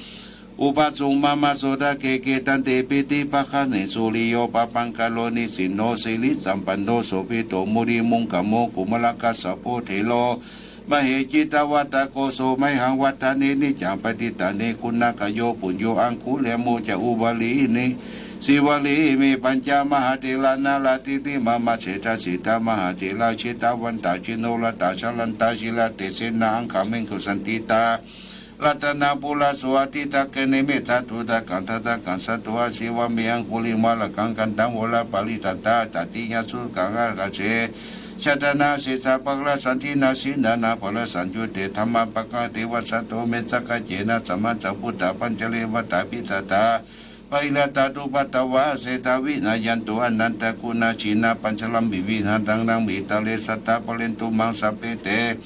Pubbaso mamassodake, gedante piṭipakkhaṇe, suriyo pabhaṅkaro nisinno, sirisampanno sobhito munipuṅgavo. Kumārakassapo thero mahiddhitāvartako, so mayhaṃ vadane niccaṃ, patiṭṭhāne guṇākaro. Puṇṇo aṅgulimālo ca, ūpari nindi sīvalī, ime pañca mahātherā, nalāṭe mama sejjasīlā. Mahātherā jitavantā jinorasā, jalantā sīlatejena, aṅgamaṅgesu saṇṭhitā. Ratanaṃ purato āṭānāṭiyapakāsaṃ, mettātudakaṃ dhānākaṃ santo, āsi vāme aṅgulimālakaṃ. Khandhamoraparittaṃ ca, āṭānāṭiyasuttakaṃ, ākāse chadanaṃ sesā, pākārasaṇṭhitā jinā, nānābarasaṃyuttā, dhammapākārite vasato me. Sakkacca sammāsambuddhā, paccaññe vata abhisaṭṭhā, bāhirajjhattupaddavā, asesaṃ vinayantu anantaguṇāciṇā. Pañcarampi viharāma ṭhāne, sadā pālentu maṃ sabbe te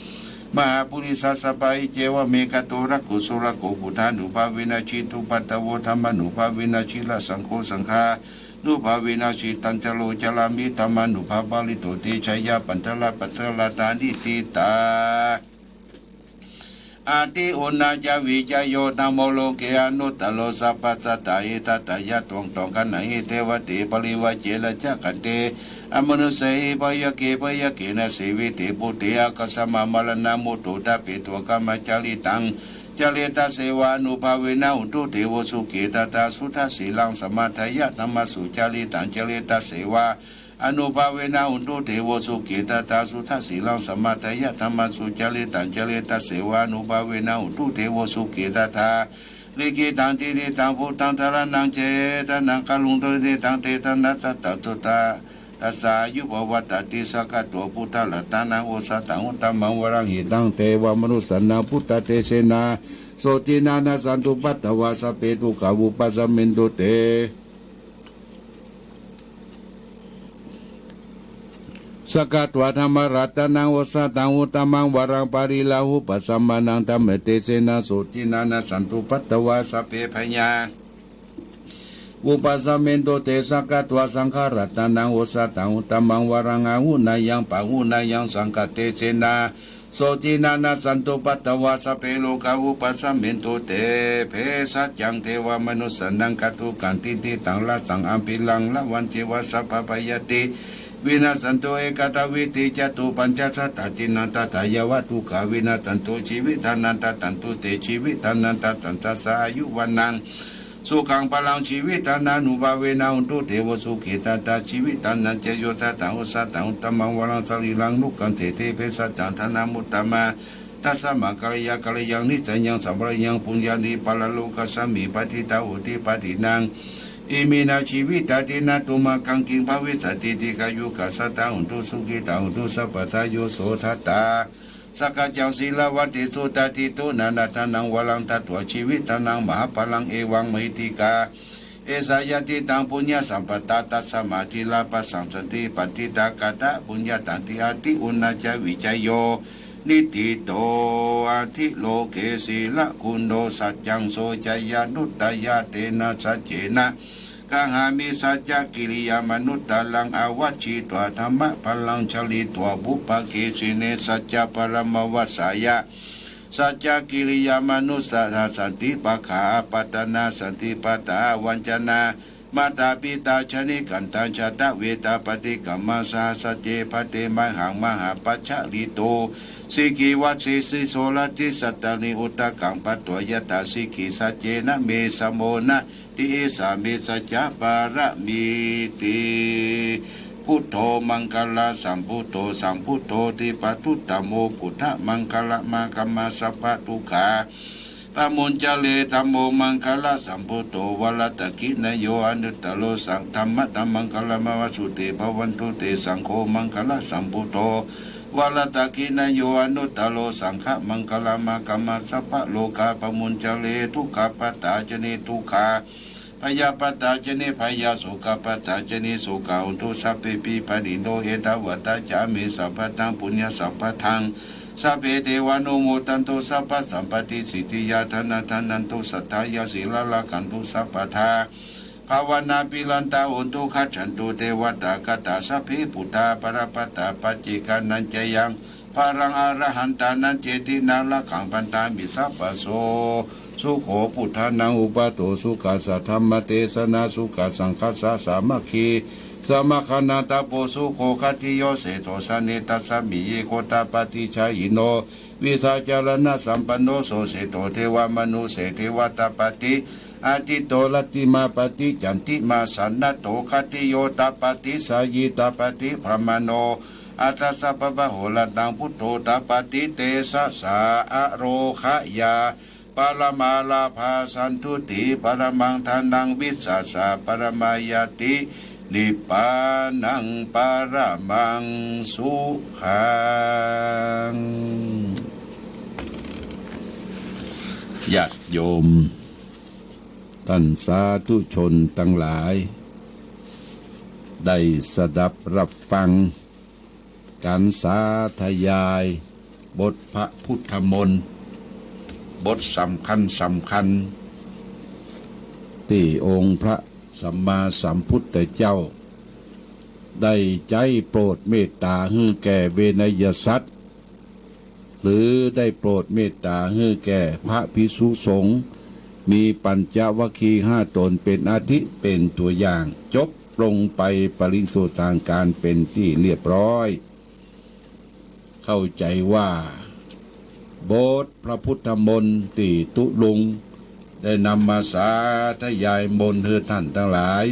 mahāpurisāsabhā. Iccevamanto rakkho sārako, buddhānubhāvena jitupaddavo, dhammānubhāvena jirasaṅgho, saṅghānubhāvena jitañcaro, carāmi dhammānubhāvapālito, tejāya pañcarattarāya niṭṭhitā. Atthi uṇhissaṃ ca vijayo, dhammo loke anuttaro, sabbasattahitatthāya, taṃ taṃ gaṇhāhi devate, parivaje rakkhaṃ te. Amanussehi bhayake bhayahīne, jīvite bhūte ākassāma, maraṇā mutto ṭhapetvā, kammacaritaṃ caretasseva, ānubhāvena hontu devo sukhitattā. Suddhasīlaṃ samādāya, dhammassūcāritaṃ caretasseva, ānubhāvena hontu devo sukhitattā. Suddhasīlaṃ samādāya, dhammassūcāritaṃ caretasseva, ānubhāvena hontu devo sukhitattā. Likkhitaṃ cintitaṃ buddhaṃ, saraṇaṃ gacchāmi, sotthi taṃ garuṃ bhikkhūhi, taṃ tesaṃ namassāmatthu, tassa āyuṃ pavaḍḍhatīti. Sakkatvā buddharatanaṃ osathaṃ uttamaṃ varaṃ, hitaṃ devamanussānaṃ buddhatejena sotthinā, nassantu sabbe dukkhā vūpasamentu te. Sakkatvā dhammaratanaṃ osathaṃ uttamaṃ varaṃ, pariḷāhūpasamanaṃ dhammatejena sotthinā, nassantu sabbe bhayā vūpasamentu te. Sakkatvā saṅgharatanaṃ osathaṃ uttamaṃ varaṃ, āhuneyyaṃ pāhuneyyaṃ saṅghatejena sotthinā, nassantu sabbe rogā vūpasamentu te. Bhesajjaṃ devamanussānaṃ, khaggaṃ cintitaṃ rasaṃ, ābhiraṃ ravāṃ ceva, sabbā bhayāti vinassantu, ekadattāti catupañcasatacīṇaṃ, tathāyeva dukkhā vinassantu, jīvitānantaraṃ gacchantu te. Jīvitānantasaṃ sassā āyu vaṇṇaṃ sukhaṃ balaṃ, jīvitadānānubhāvena hontu devo sukhitattā. Jīvitadañca yo satthā osathaṃ uttamaṃ varaṃ, sarīraṃ nokāse te bhesajjatthānamuttamaṃ. Tasmā kārāya kārāyaṃ niccayaṃ sampādeyyaṃ, puññāni paralokasmiṃ patiṭṭhā hoti padakkhiṇaṃ. Iminā jīvitadinā tumhākaṃ kiṃ bhavissatīti. Dīghāyukā sadā hontu sukhitā hontu sabbadā. Yo so satthā sakkaccaṃ sīlavaṃ tiṭṭhito, taṃ diṭṭho janatanaṃ varaṃ, datvā jīvitadaṃ mahapphalaṃ, evaṃ mahīddhikā esa yadidaṃ puññasampadā. Tasmā dhīrā bhāsayassanti, paṇḍitā katapuññatā, atthi uṇhissañca vijayo niṭṭhito. Atthi loke sīlaguṇo, saccaṃ soceyyanuddayā, tena saccena gahaṃ sacchakiriyamanuttaraṃ, āvajjitvā dhammappalaṃ, calitvā pubbaṅkhe, jine saccabalamavassāya. Saccakiriyamanussāna, santi pakkhā apattanā, santi pādā avañcanā, mātā pitā ca nikkhantā, jātaveda paṭikkama, saha sacce bhante mayhaṃ mahāpajjalito. Sikhī vajjassi soḷasi sattāni, udakaṃ patvā yathā sikhī, saccena me samo na ti, esa me saccapāramīti. Buddho maṅgalasambhūto, sambuddho dvipvaḍḍhuttamo, buddhamaṅgalam āgamma sabbadukkhā pamuñcare. Dhammo maṅgalasambhūto, varadakkhiṇeyyo anuttaro, sa-, dhammaṭṭhamaṅgalam, āyuvaḍḍhute bhavantu te. Saṅgho maṅgalasambhūto, varadakkhiṇeyyo anuttaro, saṅghamaṅgalam āgamma sabbarogā pamuñcare. Dukkhappattā ca niddukkhā, bhayappattā ca nibbhayā, sokappattā ca nissokā, hontu sabbepi pāṇino. Ettāvatā ca amhehi sambhataṃ puññasampadaṃ, sabbe devānumodantu sabbasampattisiddhiyā. Dānaṃ dadantu saddhāya, sīlaṃ rakkhantu sabbadā, bhāvanābhiratā hontu, gacchantu devatāgatā. Sabbe buddhā balappattā, paccekānañca yaṃ Balaṃ arahantānaṃ, cetiyaṃ rakkhaṃ bandhāmi sabbaso. Sukho buddhānaṃ uppādo, sukhā saddhammadesana, sukhā saṅghassa sāmaggī, samaggānaṃ tapo sukho. Khattiyo seṭṭho janetasmiṃ, ye gottapaṭijāyino, vijjācaraṇasampanno, so seṭṭho devamanusse devatāpati, athito rattimāpati candimā sannaddho, khattiyo tapati jhāyī tapati brāhmaṇo, atha sabbapāṇino. Ratanaṃ buddho tapati tejasā, ārogyaparamā lābhā, santuṭṭhiparamaṃ dhanaṃ, vissāsaparamā ñāti, nibbānaṃ paramaṃ sukhaṃ. ญาติโยม ต้านสาธุชนตังหลาย ได้สดับฮับฟังก๋านสาธยายบทพระพุทธมนต์ บทสำคัญสำคัญ ตี้องค์พระสัมมาสัมพุทธเจ้า ได้ใจ๊โปรดเมตต๋าหื้อแก่เวไนยสัตว์ หรือได้โปรดเมตต๋าหื้อแก่พระภิกษุสงฆ์ มีปัญจวัคคีย์ห้าต๋นเป๋นอาทิ เป๋นตั๋วอย่าง จบลงไปปริสุทธางคารเป๋นตี้เรียบร้อย เข้าใจ๋ว่า บทพระพุทธมนต์ตี้ตุ๊ลุงได้นำมาสาธยายมนต์หื้อต้านตังหลาย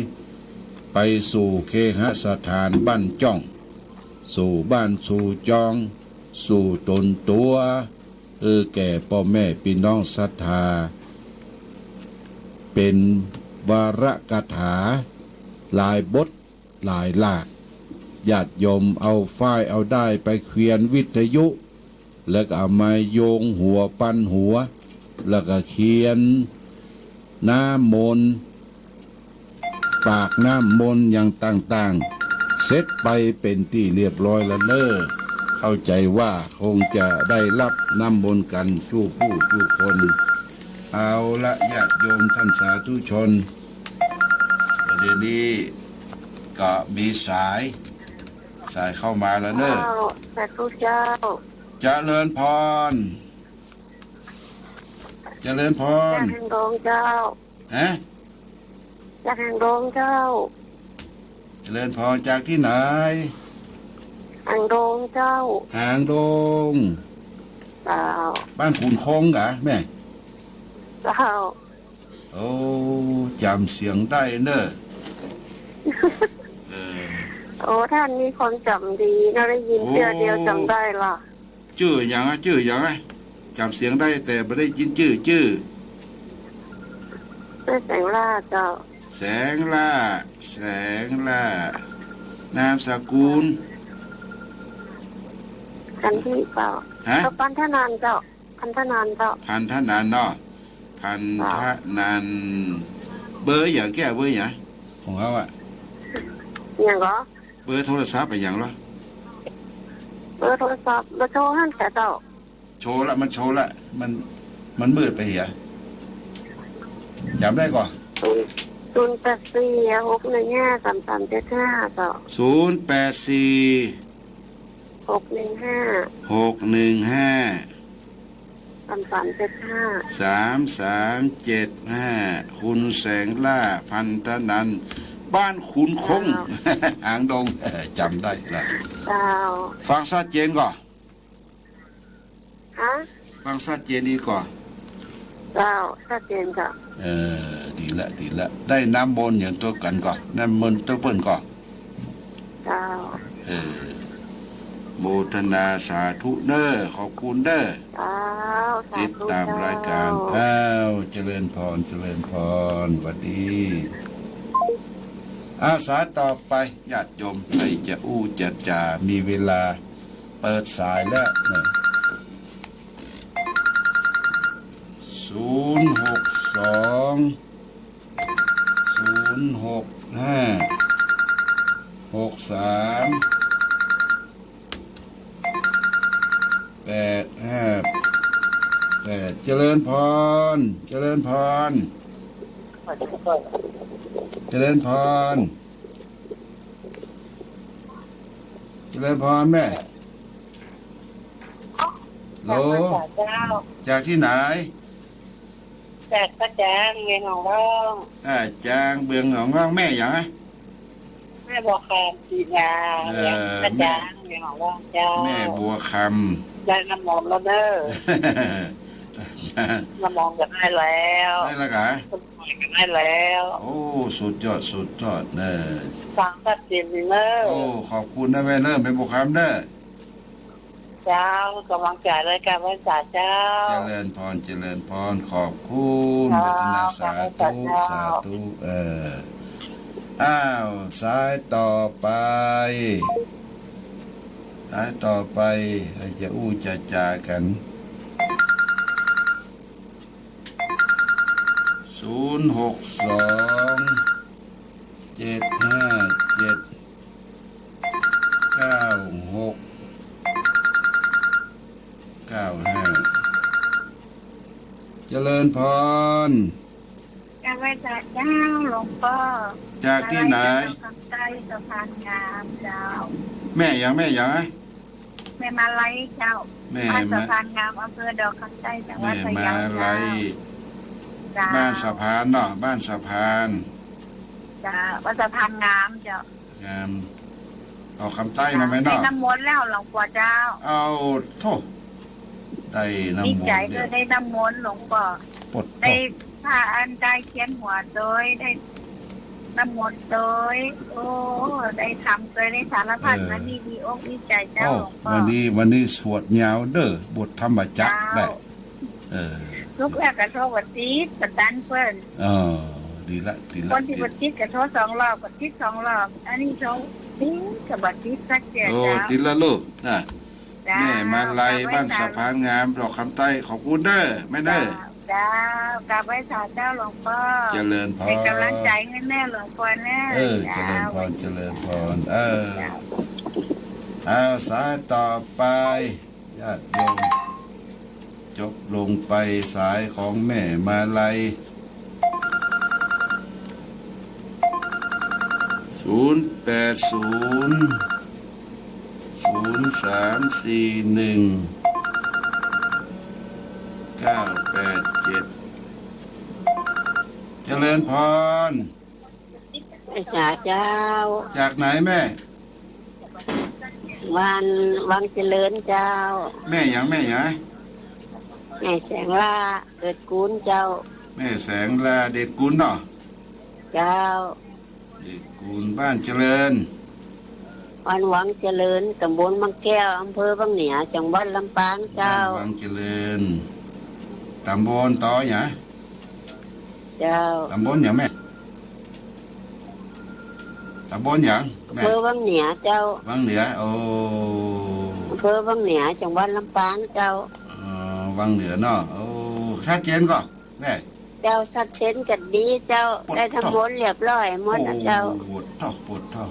ไปสู่เคหสถานบ้านจ้อง สู่บ้านสู่จอง สู่ต๋นตั๋ว หื้อแก่ป้อแม่ปี้น้องศรัทธา เป๋นวรคาถาหลายบทหลายหล้า ญาติโยมเอาฝ้ายเอาด้ายไปเขียนวิทยุ แล้วก็เอามาโยงหัวปันหัว แล้วก็เขียนน้ำมนต์ ปากน้ำมนต์อย่างต่างๆ เสร็จไปเป๋นตี้เรียบร้อยแล้วเน่อ เข้าใจ๋ว่าคงจะได้ฮับน้ำมนต์กั๋นกู้ผู้กู้คน เอาละ ญาติโยมต้านสาธุชน เดี๋ยวนี้ก็มีสาย สายเข้ามาแล้วเน่อ เจ้า สาธุเจ้า เจริญพร เจริญพร จากหางดงเจ้า ฮะ จากหางดงเจ้า เจริญพร จากตี้ไหน หางดงเจ้า หางดง เจ้า บ้านขุนคงกะแม่ เจ้า โอ้ จ๋ำเสียงได้เน่อ เออ โอ้ ต้านมีความจ๋ำดีเนาะ ได้ยินเตื้อเดียวจ๋ำได้ละ จื้อหยังอะ จื้อหยังอะ จ๋ำเสียงได้แต่บ่ได้ยินจื้อ จื้อ จื้อแสงล่าเจ้า แสงล่า แสงล่า นามสกุล พันธิเจ้า ฮะ ก็พันธนันท์เจ้า พันธนันท์เจ้า พันธนันท์เนาะ พันธนันท์ เบอร์หยังแก่ เบอร์หยัง ของเฮาอะ หยังก่อ เบอร์โทรศัพท์อะหยังลอ เบอร์โทรศัพท์ เบอร์โทรหั้นแหละเจ้า โชว์ละ มันโชว์ละ มัน มันมืดไปเหีย จ๋ำได้ก่อ ศูนย์ ศูนย์แปดสี่ หกหนึ่งห้า สามสามเจ็ดห้า เจ้า ศูนย์แปดสี่ หกหนึ่งห้า หกหนึ่งห้า สามสามเจ็ดห้า สามสามเจ็ดห้า คุณแสงล่า พันธนันท์ บ้านขุนคง เจ้า หางดง จ๋ำได้ละ เจ้า ฟังชัดเจนก่อ ฮะ ฟังชัดเจนดีก่อ เจ้า ชัดเจนเจ้า เออ ดีละ ดีละ ได้น้ำมนต์อย่างเดียวกั๋นก่อ น้ำมนต์เต้าเปิ้นก่อ เจ้า เออ โมทนาสาธุเน่อ ขอบคุณเน่อ เจ้า สาธุ ติดต๋ามรายก๋าน เจ้า อ้าว เจริญพร เจริญพร หวัดดี อาสาต่อไป ญาติโยมใผจะอู้จะจ๋า มีเวลา เปิดสายแล้วเน่อ ศูนย์หกสอง ศูนย์หกห้า หกสาม แปดห้าแปด เจริญพร เจริญพร เจริญพร เจริญพรแม่ ฮัลโหล จากบ้านสาเจ้า จากตี้ไหน จากป้าจ๋าง เวียงหนองล่อง อ่า จ๋าง เวียงหนองล่อง แม่หยังอะ แม่บัวคำ จีนยา เออ เวียง ป้าจ๋าง แม่ เวียงหนองล่องเจ้า แม่บัวคำ ได้น้ำมนต์แล้วเด้อ น้ำมนต์ก็ได้แล้ว ได้แล้วกะ ต้นไม้ก็ได้แล้ว โอ้ สุดยอด สุดยอดเนอะ ฟังชัดเจนดีเนอะ โอ้ ขอบคุณนะแม่เนอะ แม่บัวคำเนอะ เจ้า ก๋ำลังใจ๋รายก๋านไหว้สาเจ้า เจริญพร เจริญพร ขอบคุณ เจ้า โมทนา สาธุ ก๋านไหว้สาเจ้า สาธุ เออ อ้าว สายต่อไป สายต่อไป ใผจะอู้จะจ๋ากั๋น ศูนย์หกสอง เจ็ดห้าเจ็ด เก้าหกเก้าห้า เจริญพร ก๋านไหว้สาเจ้าหลวงป้อ จากตี้ไหน มาลัยเจ้า คำใต้สะพานงามเจ้า แม่หยัง แม่หยังอะ แม่มาลัยเจ้า แม่มา บ้านสะพานงาม อำเภอดอกคำใต้ จังหวัดพะเยาเจ้า แม่มาลัย เจ้า บ้านสะพานเนาะ บ้านสะพาน เจ้า บ้านสะพานงามเจ้า งาม ดอกคำใต้เนาะแม่เนาะ ได้น้ำมนต์แล้วหลวงป้อเจ้า เอาโธ่ ได้น้ำมนต์ ดีใจ๋ แล้ว ได้น้ำมนต์หลวงป้อ ปดโธ่ ได้ผ้าอันได้เทียนหัวโตย ได้น้ำมนต์โตย โอ้ ได้ธรรมโตย ได้สารพัด เออ วันนี้ดีอกดีใจ๋เจ้า โอ้ หลวงป้อ วันนี้ วันนี้สวดยาวเด้อ บทธรรมจักร เจ้า ได้ เออ ลุกแล้วก็โทรบ่ติด บ่ตันเปิ้น เออ ดีละ ดีละ คนตี้ ติด บ่ติดก็โทรสองรอบ ก็ติดสองรอบ อันนี้โทรติดก็บ่ติดสักเทื่อ โอ้ เจ้า ติดละลูกนะ เจ้า แม่มาลัย บ้านสะพานงาม ดอกคำใต้ ขอบคุณเด้อ แม่เด้อ เจ้า เจ้า ก๋านไหว้สาเจ้าหลวงป้อ เจริญพร เป๋นก๋ำลังใจ๋หื้อแม่หลวงป้อเน่อ เออ เจ้า เจริญพร เจริญพร เออ เจ้า เอา สายต่อไป ญาติโยม จบลงไปสายของแม่มาลัย ศูนย์แปดศูนย์ ศูนย์สามสี่หนึ่ง เก้าแปดเจ็ด เจริญพร ไหว้สาเจ้า จากไหนแม่ วัง วังเจริญเจ้า แม่หยัง แม่หยัง แม่แสงล่า เดชกูลเจ้า แม่แสงล่า เดชกูลเนาะ เจ้า เดชกูล บ้านเจริญ บ้านวังเจริญ ตำบลวังแก้ว อำเภอวังเหนือ จังหวัดลำปางเจ้า บ้านวังเจริญ ตำบลตอหยัง เจ้า ตำบลหยังแม่ ตำบลหยังแม่ อำเภอวังเหนือเจ้า วังเหนือ โอ้ อำเภอวังเหนือ จังหวัดลำปางเจ้า อ๋อ วังเหนือเนาะ โอ้ ชัดเจนก่อแม่ เจ้า ชัดเจนกั๋นดีเจ้า ปดโธ่ ได้น้ำมนต์เรียบร้อยหมดนะเจ้า ปดโธ่ ปดโธ่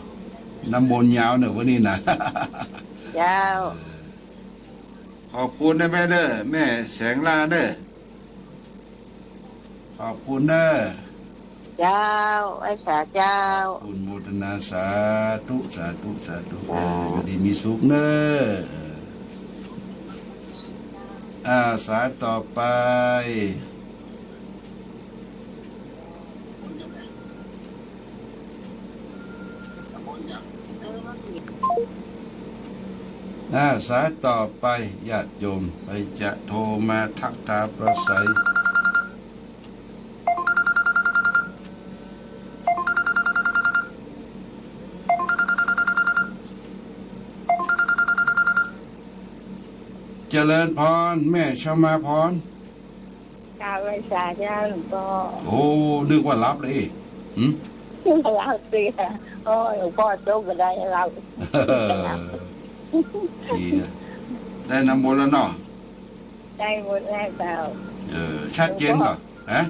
น้ำมนต์ยาวเนอะวันนี้นะ เจ้า ขอบคุณนะแม่เด้อ แม่แสงล่าเด้อ ขอบคุณเด้อ เจ้า ไหว้สาเจ้า ขอบคุณ โมทนา สาธุ สาธุ สาธุ เออ อยู่ดีมีสุขเน้อ เออ อ่า สายต่อไป อ่า สายต่อไป ญาติโยม ใผจะโทรมาทักทายปราศรัย เจริญพร แม่ชมาพร กราบไหว้สาเจ้าหลวงป้อ โอ้ นึกว่าหลับเลย หึ หลับสิ โอ้ย หลวงป้อโจ๊กก็ได้หลับ ดีนะ ได้น้ำมนต์แล้วเนาะ ได้หมดแล้วเจ้า เออ ชัดเจนก่อ ฮะ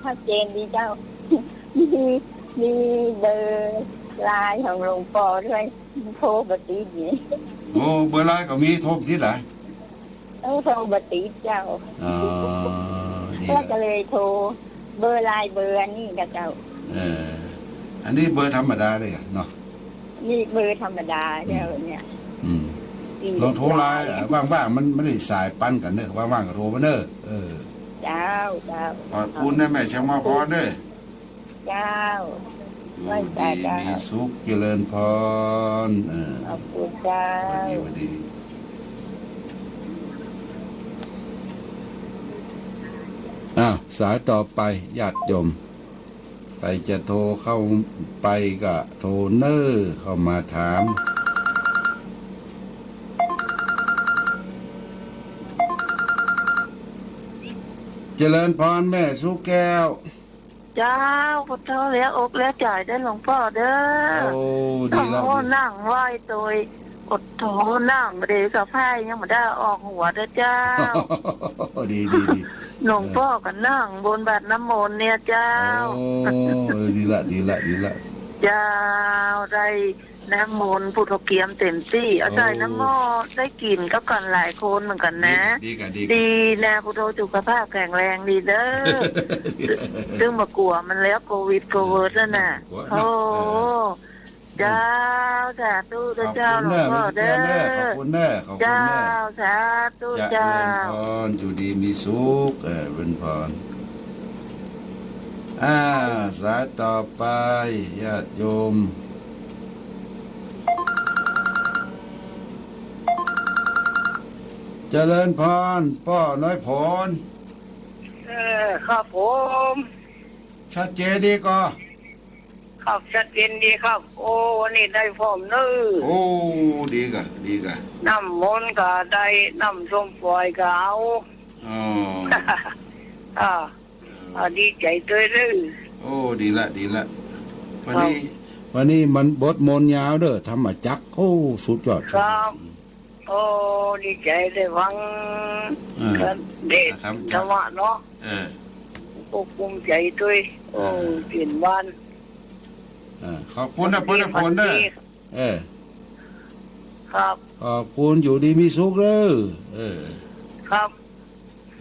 ชัดเจนดีเจ้า มี มีเบอร์ไลน์ของหลวงป้อด้วย โทรบ่ติดนี่ โอ้ เบอร์ไลน์ก็มี โทรบ่ติดเหรอ เออ โทรบ่ติดเจ้า อ๋อ ดี แล้วก็เลยโทรเบอร์ไลน์เบอร์อันนี้นะเจ้า เออ อันนี้เบอร์ธรรมดาเลยอะเนาะ นี่เบอร์ธรรมดาเจ้า อืม เนี่ย อืม ลองโทรไลน์ อ่ะ ว่างๆ มัน มันได้สายปันกั๋นเน่อ ว่างๆ ก็โทรมาเน่อ เออ เจ้า เจ้า ขอบคุณนะแม่ชมพรเน่อ เจ้า อยู่ดีมีสุข เจริญพร เออ ขอบคุณเจ้า หวัดดี หวัดดี อ้าว สายต่อไป ญาติโยม ใผจะโทรเข้าไปก็โทรเน่อ เข้ามาถาม เจริญพรแม่สุแก้ว เจ้า พุทโธ เหลืออกเหลือใจ๋เด้อหลวงป้อเด้อ โอ้ ดีแล้ว โอ้ ดี นั่งไหว้โตย พุทโธ นั่งบ่ดีก็ไพ่ยังบ่ได้ออกหัวเด้อเจ้า ดี ดี ดี หลวงป้อก็นั่งบนบาตรน้ำมนต์เนี่ยเจ้า โอ้ ดีละ ดีละ ดีละ เจ้า ได้น้ำมนต์พุทโธเกียมเต็มตี้ เอาใส่น้ำหม้อ ได้กิ๋นกับกั๋นหลายคนเหมือนกั๋นนะ ดีกะ ดีกะ ดีกะ ดีนะ พุทโธสุขภาพแข็งแรงดีเด้อ ซึ่งบ่กั๋วมันแล้ว โควิด โควิด นั่นน่ะ บ่กั๋วเนาะ โอ้ เออ เจ้า สาธุเด้อเจ้า ขอบคุณเน่อ หลวงป้อเด้อ ขอบคุณเน่อ ขอบคุณเน่อ เจ้า สาธุ เจ้า เจริญพร อยู่ดีมีสุข เออ เจริญพร อ่า สายต่อไป ญาติโยม เจริญพร ป้อน้อยผล เออ ครับผม ชัดเจนดีก่อ ครับ ชัดเจนดีครับ โอ้ วันนี้ได้พร้อมเน่อ โอ้ ดีกะ ดีกะ น้ำมนต์ก็ได้ น้ำส้มป่อยก็เอา อ๋อ อ่า อ่า ดีใจ๋ตวยเน่อ โอ้ ดีละ ดีละ วันนี้ ครับ วันนี้มันบทมนต์ยาวเน่อ ธรรมจักร โอ้ สุดยอด สุดยอด ครับ โอ้ ดีใจ๋ได้ฟัง อ่า เทศน์ ธรรมจักร ธรรมะเนาะ เออ โอ้ ภูมิใจ๋ตวย โอ้ อ่า เป๋นวัน อ่า ขอบคุณนะ ป้อน้อยผลเน่อ เออ ครับ ขอบคุณ อยู่ดีมีสุขเน่อ เออ ครับ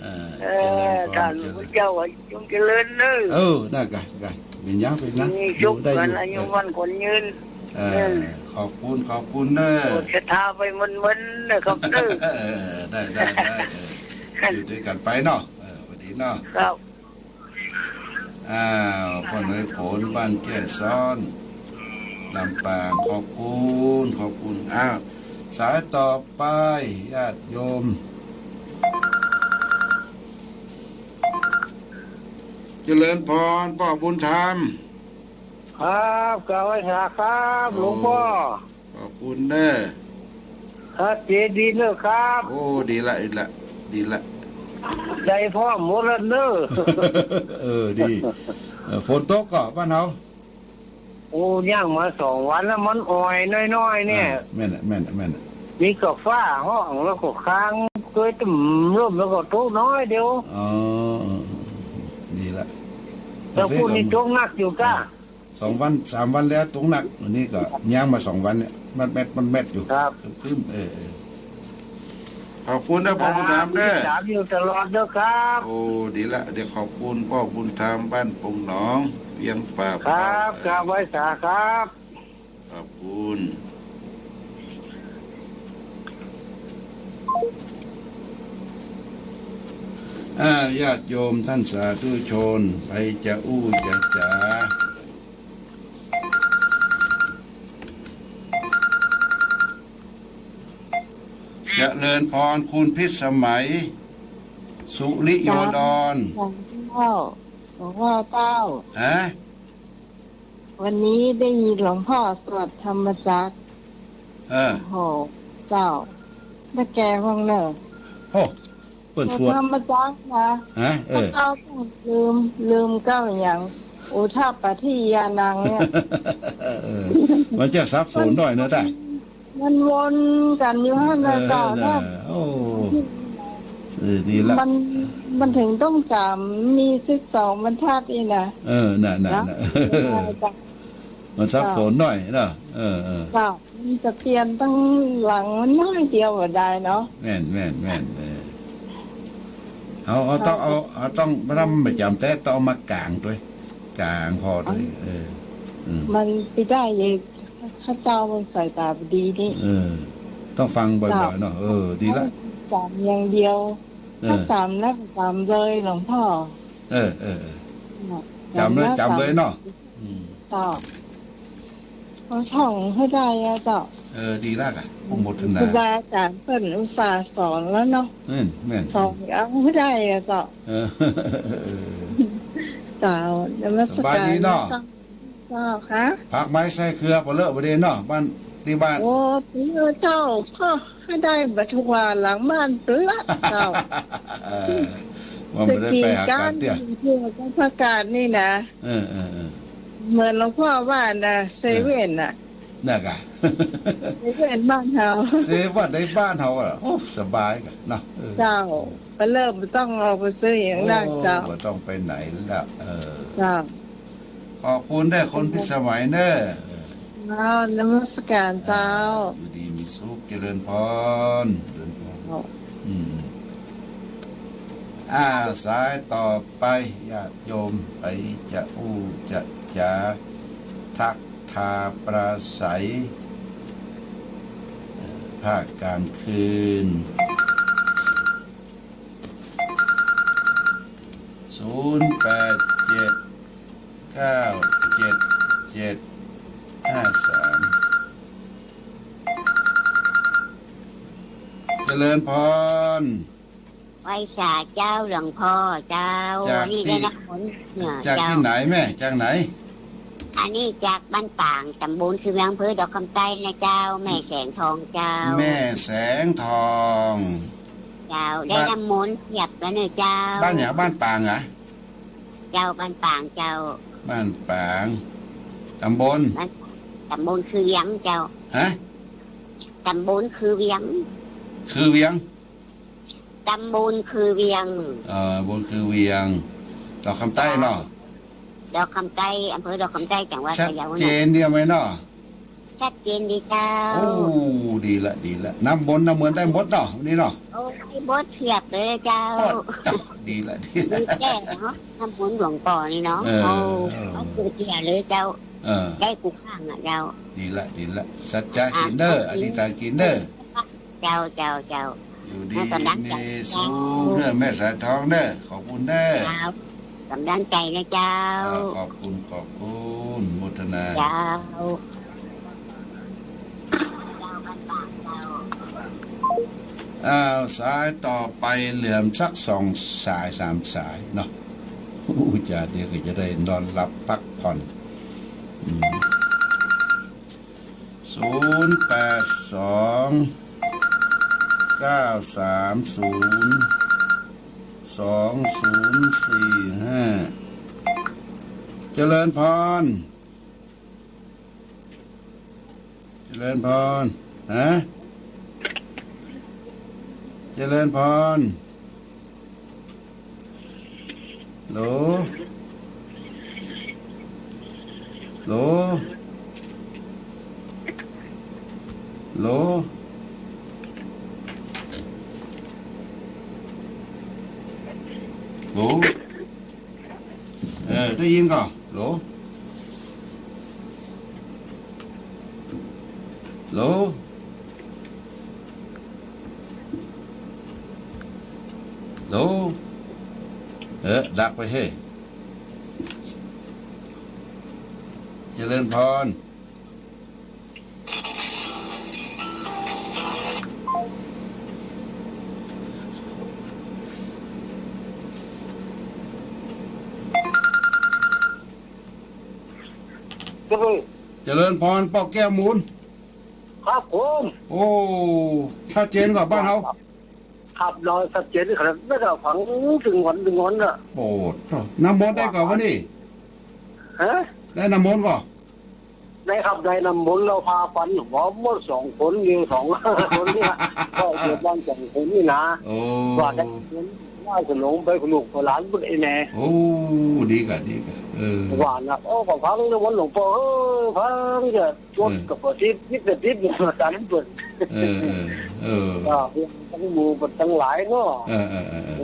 เออ เออ เจริญพร ท่าน เจริญ พุทธเจ้าว่าจงเจริญเน่อ เออ นั่นกะ กะ เป๋นหยัง เป๋นหยัง มีสุข อยู่ได้ กั๋น อยู่ อายุมั่นขวัญยืน เออ เออ ขอบคุณ ขอบคุณเน่อ โปรดศรัทธาไปมันๆ นะครับเน่อ เออ ได้ ได้ ได้ เออ อยู่ตวยกั๋นไปเนาะ เออ หวัดดีเนาะ ครับ อ้าว ป้อน้อยผล บ้านแจ้ซ้อน ลำปาง ขอบคุณ ขอบคุณ อ้าว สายต่อไป ญาติโยม เจริญพร ป้อบุญธรรม ครับ กราบไหว้สาครับ โอ้ หลวงป้อ ขอบคุณเน่อ ครับ เจดีเน่อครับ โอ้ ดีละ ดีละ ดีละ ได้พร้อมหมดแล้วเน่อ เออ ดี เออ ฝนตกก่อบ้านเฮา โอ้ ยังมาสองวันแล้ว มันอ่อยน้อยๆ เนี่ย อ่า แม่นน่ะ แม่นน่ะ แม่นน่ะ มีก็ฟ้าฮ้องแล้วก็ค้างตวยตึ้มลมแล้วก็ตกน้อยเดียว อ๋อ เออ เออ เออ ดีละ แล้วพรุ่งนี้ตกหนักอยู่ก้า อ่า สองวันสามวันแล้วตกหนัก อันนี้ก็ยังมาสองวันเนี่ย แมดๆ แมดๆ อยู่ ครับ ครึ้มๆ เออ เออ ขอบคุณนะป้อบุญธรรมเน่อ ครับ ติดต๋ามอยู่ตลอดเน่อครับ โอ้ ดีละ เดี๋ยวขอบคุณป้อบุญธรรม บ้านปงหนอง เวียงป่า ครับ เป้า ครับ ไหว้สาครับ ขอบคุณ อ่า ญาติโยมท่านสาธุชน ใผจะอู้จะจ๋า เจริญพร คุณพิสมัย สุริโยดร หลวงพ่อ หลวงพ่อเจ้า ฮะ วันนี้ได้ยินหลวงพ่อสวดธรรมจักร เออ โอ้โห เจ้า ได้แก่ห้องเนอะ โอ้ เปิ้นสวด สวดธรรมจักรนะ ฮะ เออ ข้าเจ้าต้องลืม ลืมเก้าอย่าง อุทปาทิญาณังเนี่ย เออ มันจะสับสนหน้อยเนอะ มัน ต้า มันวนกั๋นอยู่หั้นน่ะ เออ เจ้า เออ น่ะ โอ้ เออ ดีละ มัน มันเถิงต้องจ๋ำ มีสิบสองบรรทัดนี่นะ เออ น่ะ น่ะ นะ น่ะ เออ เจ้า มันสับสนหน้อยเนาะ เออ เออ เจ้า มันจะเปลี่ยนตังหลังมันน้อยเดียวบ่ได้เนาะ แม่น แม่น แม่น เออ เฮา เฮาต้องเอา เฮาต้องนำประจ๋ำแต๊ ต้องเอามากางตวย กางผ่อตวย เออ อืม มันไปได้เยอะ ข้าเจ้ามันสายต๋าบ่ดีนี่ เออ ต้องฟังบ่อยๆ เจ้า เนาะ เออ ดีละ จ๋ำอย่างเดียว เออ ถ้าจ๋ำแล้วจ๋ำเลยหลวงป้อ เออ เออ เออ จ๋ำแล้วจ๋ำเลยเนาะ อืม เจ้า ขอส่องหื้อได้อะเจ้า เออ ดีละก่ะ อนุโมทนา ครูบาอาจ๋ารย์เปิ้นอุตส่าห์สอนแล้วเนาะ แม่น แม่น ส่องเอาหื้อได้อะเจ้า เออ เจ้า นมัสการ สบายดีเนาะ เจ้า เจ้าคะ ผักไม้ไส้เครือปอเลิกบ่เด้เนาะ บ้าน ตี้บ้าน โอ้ ตี้เจ้า ก็หื้อได้บ่ทั่วหลังบ้านเตื้อเจ้า เออ ว่าบ่ได้ไปหาก๋านเตี้ย จะกิ๋นก๋านเตี้ย ผักกาดนี่นะ เออ เออ เออ เหมือนหลวงป้อว่านะ เออ เซเว่นน่ะ นั่นก่ะ เซเว่นบ้านเฮา เซเว่นในบ้านเฮาอะ โอ้ สบายก่ะเนาะ เออ เจ้า ปอเลิกบ่ต้องออกไปซื้อหยังละ โอ้ เจ้า บ่ต้องไปไหนละ เออ เจ้า ขอบคุณเด้อคนพิสมัยเด้อ เจ้า นมัสการเจ้า อ่า อยู่ดีมีสุข เจริญพร เจริญพร เจ้า อืม อ่า สายต่อไป ญาติโยมไปจะอู้จะจ๋า ทักทาปราศรัย เอ่อ ภาคกลางคืน ศูนย์แปดเจ็ด เก้าเจ็ดเจ็ด ห้าสาม เจริญพร ไหว้สาเจ้าหลวงป้อเจ้า จาก นี่ได้ ตี้ นครเหนือ จาก เจ้า ตี้ไหนแม่ จากไหน อันนี้จากบ้านป๋าง ต๋ำบลคือเวียง อำเภอดอกคำใต้นะเจ้า แม่แสงทองเจ้า แม่แสงทอง เจ้า ได้ บ้าน น้ำมนต์เปียกแล้วเน่อเจ้า บ้านหยัง บ้านป๋างเหรอ เจ้า บ้านป๋างเจ้า บ้านป๋าง ต๋ำบล บ้าน ต๋ำบลคือเวียงเจ้า ฮะ ต๋ำบลคือเวียง คือเวียง ต๋ำบลคือเวียง เอ่อ บลคือเวียง ดอกคำใต้เนาะ ดอกคำใต้ อำเภอดอกคำใต้ จังหวัดพะเยาเนาะ ชัดเจนดีไหมเนาะ ชัดเจนดีเจ้า โอ้ ดีละ ดีละ น้ำมนต์น้ำเมินได้หมดเนาะ นี่เนาะ โอ้ ได้หมดเพียบเลยเจ้า หมด ดีละ ดีละ มีแก้เนาะ น้ำมนต์หลวงป้อนี่เนาะ เออ โอ้ เอากูเจียเลยเจ้า เออ ได้กูข้างอะเจ้า ดีละ ดีละ สัจจะกิ๋นเน่อ อ่ะ อธิษฐานกิ๋นเน่อ เจ้า เจ้า เจ้า อยู่ดี แล้วก็ดังใจ มีสุขเน่อ แม่แสงทองเน่อ ขอบคุณเน่อ ครับ กำลังใจนะเจ้า อ่า ขอบคุณ ขอบคุณ โมทนา เจ้า อ้าว สายต่อไปเหลือสักสองสาย สามสายเนาะ อู้ จะ เดี๋ยวก็จะได้นอนหลับพักผ่อน อืม ศูนย์แปดสอง เก้าสามศูนย์ สองศูนย์สี่ห้า เจริญพร เจริญพร ฮะ เจริญพร โหล โหล โหล โหล เออ ได้ยินก่อ โหล โหล โหล เออ ดักไปเฮ้ย เจริญพร เจริญ เจริญพร ป้อแก้วมูล ครับผม โอ้ ชัดเจนกว่าบ้านเฮา ครับ ครับ เราชัดเจนขนาดนั้นก็ฟังตึงวันตึงวันน่ะ โอ้ น้ำมนต์ได้ก่อวันนี้ ฮะ ได้น้ำมนต์ก่อ ได้ครับ ได้น้ำมนต์แล้วพาปันหัวหมดสองคน อยู่สองคนเนี่ย ก็อยู่บ้านสองคนนี่นะ โอ้ ว่าได้เงิน ว่าจะลงไปกับลูกกับหลานพุ้นไอ้แน่ โอ้ ดีก่ะ ดีก่ะ เออ ว่านะ โอ้ ก็ฟังเรื่องวันหลวงป้อ เออ ฟังจะ รถก็บ่ติด ติดก็ติด มาตามเปิ้น เออ เออ เออ อ่า เพิ่นตังหมู่เปิ้นตังหลายเนาะ เออ เออ เออ เออ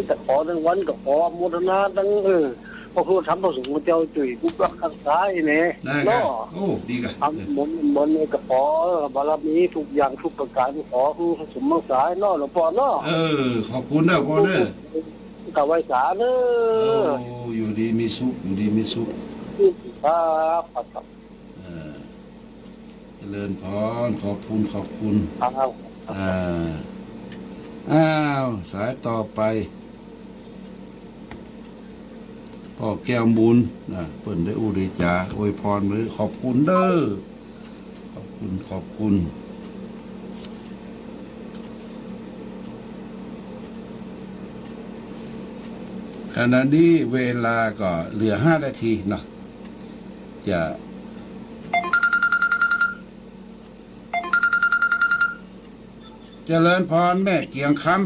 ตะขอตังวันก็ขออนุโมทนาตัง เออ พระพุทธธรรมพระสงฆ์เจ้าจุ่ยกุ๊กกักฮักษาแหน่ ได้ค่ะ เนาะ โอ้ ดีค่ะ ทำ เออ มนต์ มนต์ในกระเป๋า บารมีทุกอย่างทุกประการ ขอคือสมหวังสายเนาะ หลวงป้อเนาะ เออ ขอบคุณเด้อป้อเด้อ กราบไหว้สาเด้อ โอ้ อยู่ดีมีสุข อยู่ดีมีสุข ครับ ครับ เออ เจริญพร ขอบคุณ ขอบคุณ ครับ อ่า อ้าว สายต่อไป ป้อแก้วมูลนะ เปิ้นได้อู้ได้จ๋า อวยพรมา ขอบคุณเด้อ ขอบคุณ ขอบคุณ ขณะนี้เวลาก็เหลือห้านาทีเนาะ จะ เจริญพรแม่เกียงคำ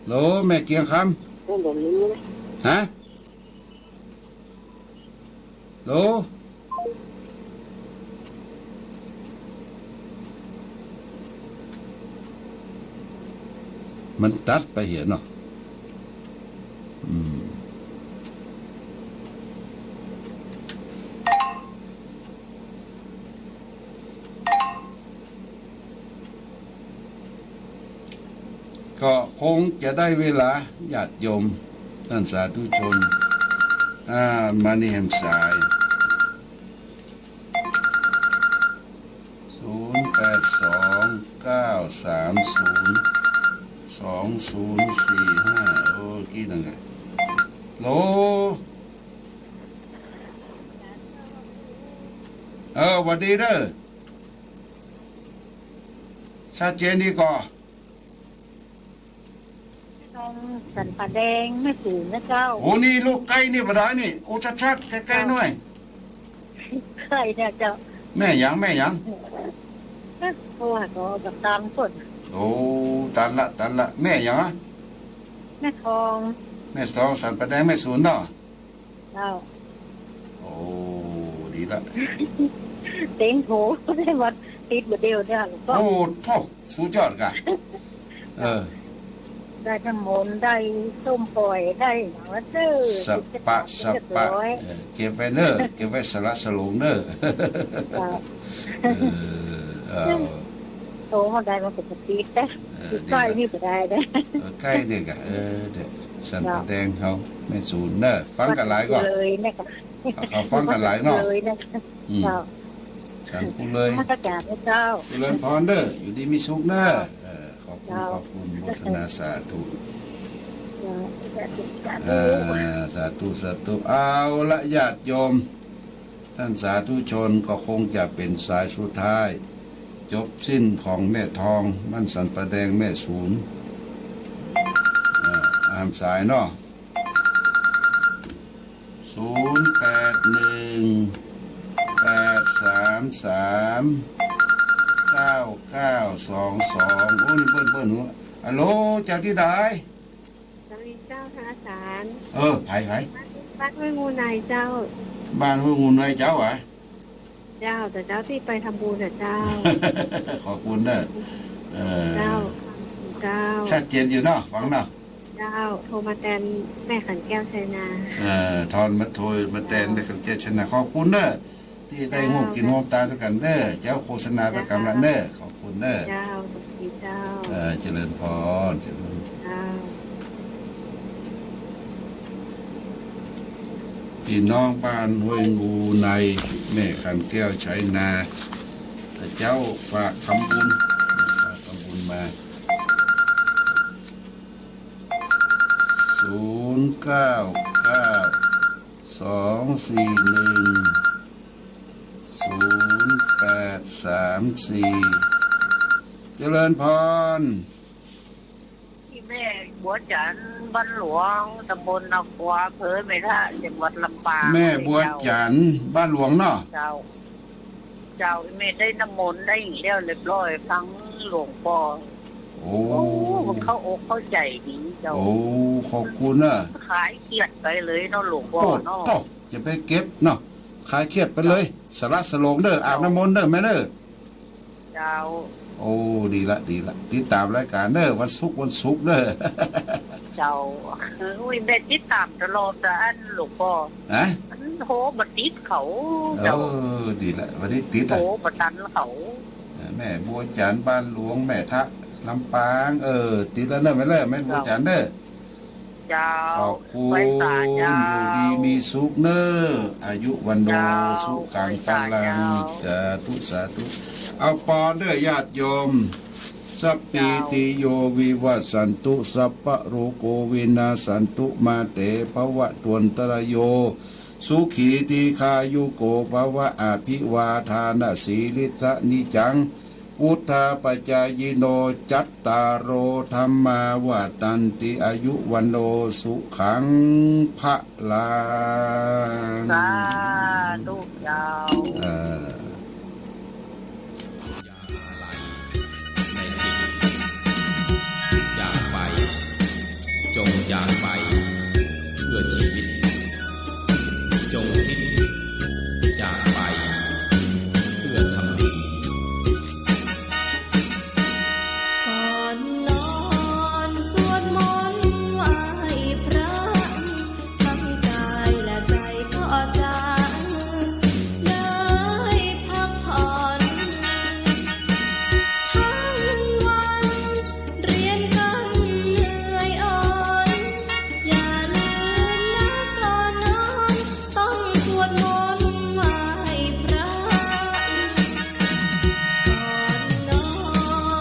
โหล แม่เกียงคำ ฮะ โหล มันตัดไปเหียเนาะ อืม ก็คงจะได้เวลา ญาติโยม ต้านสาธุชน อ่า มานี่แหมสาย ศูนย์แปดสอง เก้าสามศูนย์ สองศูนย์สี่ห้า โอ้ กี้นั่นไง โหล เออ หวัดดีเด้อ ชัดเจนดีก่อ ทอง สันป่าแดง แม่สูนนะเจ้า โอ้ นี่ลูกใก้นี่บ่ดายนี่ โอ้ ชัดๆ ใก้ๆ หน้อย ใก้เนี่ยเจ้า แม่หยัง แม่หยัง เพราะว่าก็แบบตามคน โอ้ ตันละ ตันละ แม่หยังอะ แม่ทอง แม่ทอง สันป่าแดง แม่สูนเนาะ เจ้า โอ้ ดีละ เต็งโห ได้มาติดบ่าเดียวเนี่ยหลวงป้อ โอ้โธ่ สุดยอดกะ เออ ได้น้ำมนต์ ได้ส้มป่อย ได้หยังวะเจ้อ สะปะ สะปะ เรียบร้อย เออ เก็บไว้เน้อ เก็บไว้สละสลงเน้อ เจ้า เออ เอา โตมาได้มันก็จะติดนะ เออ ติดใก้นี่ก็ได้นะ เออ ใก้นี่กะ เออ เดี๋ยว สันป่าแดงเขา แม่สูนเน้อ ฟังกั๋นหลายก่อ เลยเนี่ยค่ะ เขาฟังกั๋นหลายเนาะ เลยเนี่ยค่ะ อืม เจ้า สันป่าเลย นมัสการนะเจ้า เจริญพรเน้อ อยู่ดีมีสุขเน้อ เจ้า เออ ขอบคุณ เจ้า ขอบคุณ โมทนาสาธุ เจ้า สาธุ สาธุ เออ สาธุ สาธุ เอาละญาติโยม ต้านสาธุชนก็คงจะเป๋นสายสุดท้าย จบสิ้นของแม่ทอง บ้านสันป่าแดง แม่สูน เอ่อ อ่านสายเนาะ ศูนย์แปดหนึ่ง แปดสามสาม เก้าเก้าสองสอง โอ้ นี่เปิ้น เปิ้นหัว ฮัลโหล จากตี้ใด สวัสดีเจ้า พระอาจารย์ เออ ไผ ไผ บ้านห้วยงูในเจ้า บ้านห้วยงูในเจ้าหวา เจ้า แต่เจ้าตี้ไปทำบุญน่ะเจ้า ขอบคุณเน้อ เออ เจ้า เจ้า ชัดเจนอยู่เนาะ ฟังเนาะ เจ้า โทรมาแตนแม่ขันแก้วชัยนา เออ โทรมา โทรมาแตน เจ้า แม่ขันแก้วชัยนา ขอบคุณเน้อ ตี้ได้ร่วมกิ๋นร่วมตานตวยกั๋นเน้อ เจ้า โฆษณาไปกำละเน้อ ขอบคุณเน้อ เจ้า สวัสดีเจ้า เออ เจริญพร เจริญ เจ้า พี่น้องบ้านห้วยงูใน แม่ขันแก้วชัยนา เจ้าฝากทำบุญ ฝากทำบุญมา ศูนย์เก้าเก้า สองสี่หนึ่ง ศูนย์แปดสามสี่ เจริญพร ตี้แม่บัวจันทร์ บ้านหลวง ตำบลนาควา อำเภอแม่ทะ จังหวัดลำปาง แม่บัวจันทร์ บ้านหลวงเนาะ เจ้า เจ้า แม่ได้น้ำมนต์ได้หยังแล้วเรียบร้อย ฟังหลวงป้อ โอ้ โอ้ มันเข้าอกเข้าใจ๋ดีเจ้า โอ้ ขอบคุณเน้อ ขายเกลียดไปเลยเนาะหลวงป้อ โอ้ เนาะ โธ่ จะไปเก็บเนาะ ขายเกลียดไปเลย สละสลงเน้อ อาบน้ำมนต์เน้อแม่เน้อ เจ้า โอ้ ดีละ ดีละ ติดต๋ามรายก๋านเน้อ วันศุกร์ วันศุกร์เน้อ เจ้า อุ้ย แม่ติดต๋ามตลอดอะ อันหลวงป้อ ฮะ อันโทรบ่ติดเขา เจ้า เออ ดีละ บ่ได้ติดอะ โทรบ่ตันเขา เออ แม่บัวจันทร์บ้านหลวง แม่ทะ ลำปาง เออ ติดแล้วเน่อ แม่เล่อ แม่บัวจันทร์เน่อ เจ้า ขอบคุณ ไหว้สาเจ้า อยู่ดีมีสุขเน่อ อายุวัณโณ เจ้า สุขัง ไหว้สา พลัง เจ้า สาธุ สาธุ เอาปอนเน่อ ญาติโยม สัพพีติโยวิวัชชันตุ สัพพะโรโควินัสสันตุ มาเตภวัตวันตรายโย สุขีทีฆายุโกภวะ อภิวาทานะสีลิสสะนิจจัง วุฑฒาปจายิโน จัตตาโรธัมมาวัฑฒันติ อายุวัณโณสุขังพลัง สาธุเจ้า เออ อย่าอาลัยในจิต จากไป จงจากไปเพื่อชีวิต จงคิดจากไปเพื่อทำดี ก่อนนอนสวดมนต์ไหว้พระ ทั้งกายและใจก็จะได้พักผ่อน ทั้งวันเรียนกันเหนื่อยอ่อน อย่าลืมนะก่อนนอนต้องสวดมนต์ไหว้พระ ก่อนนอ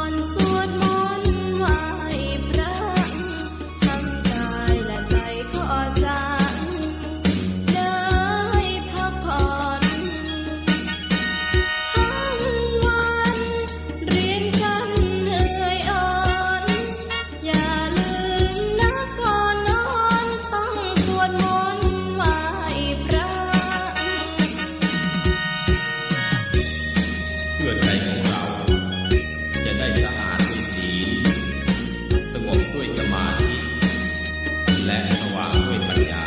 นสวดมนต์ไหว้พระ ทั้งกายและใจก็จะได้พักผ่อน ทั้งวันเรียนกันเหนื่อยอ่อน อย่าลืมนะก่อนนอนต้องสวดมนต์ไหว้พระ เพื่อใจของเราจะได้สะอาดด้วยศีล สงบด้วยสมาธิ และสว่างด้วยปัญญา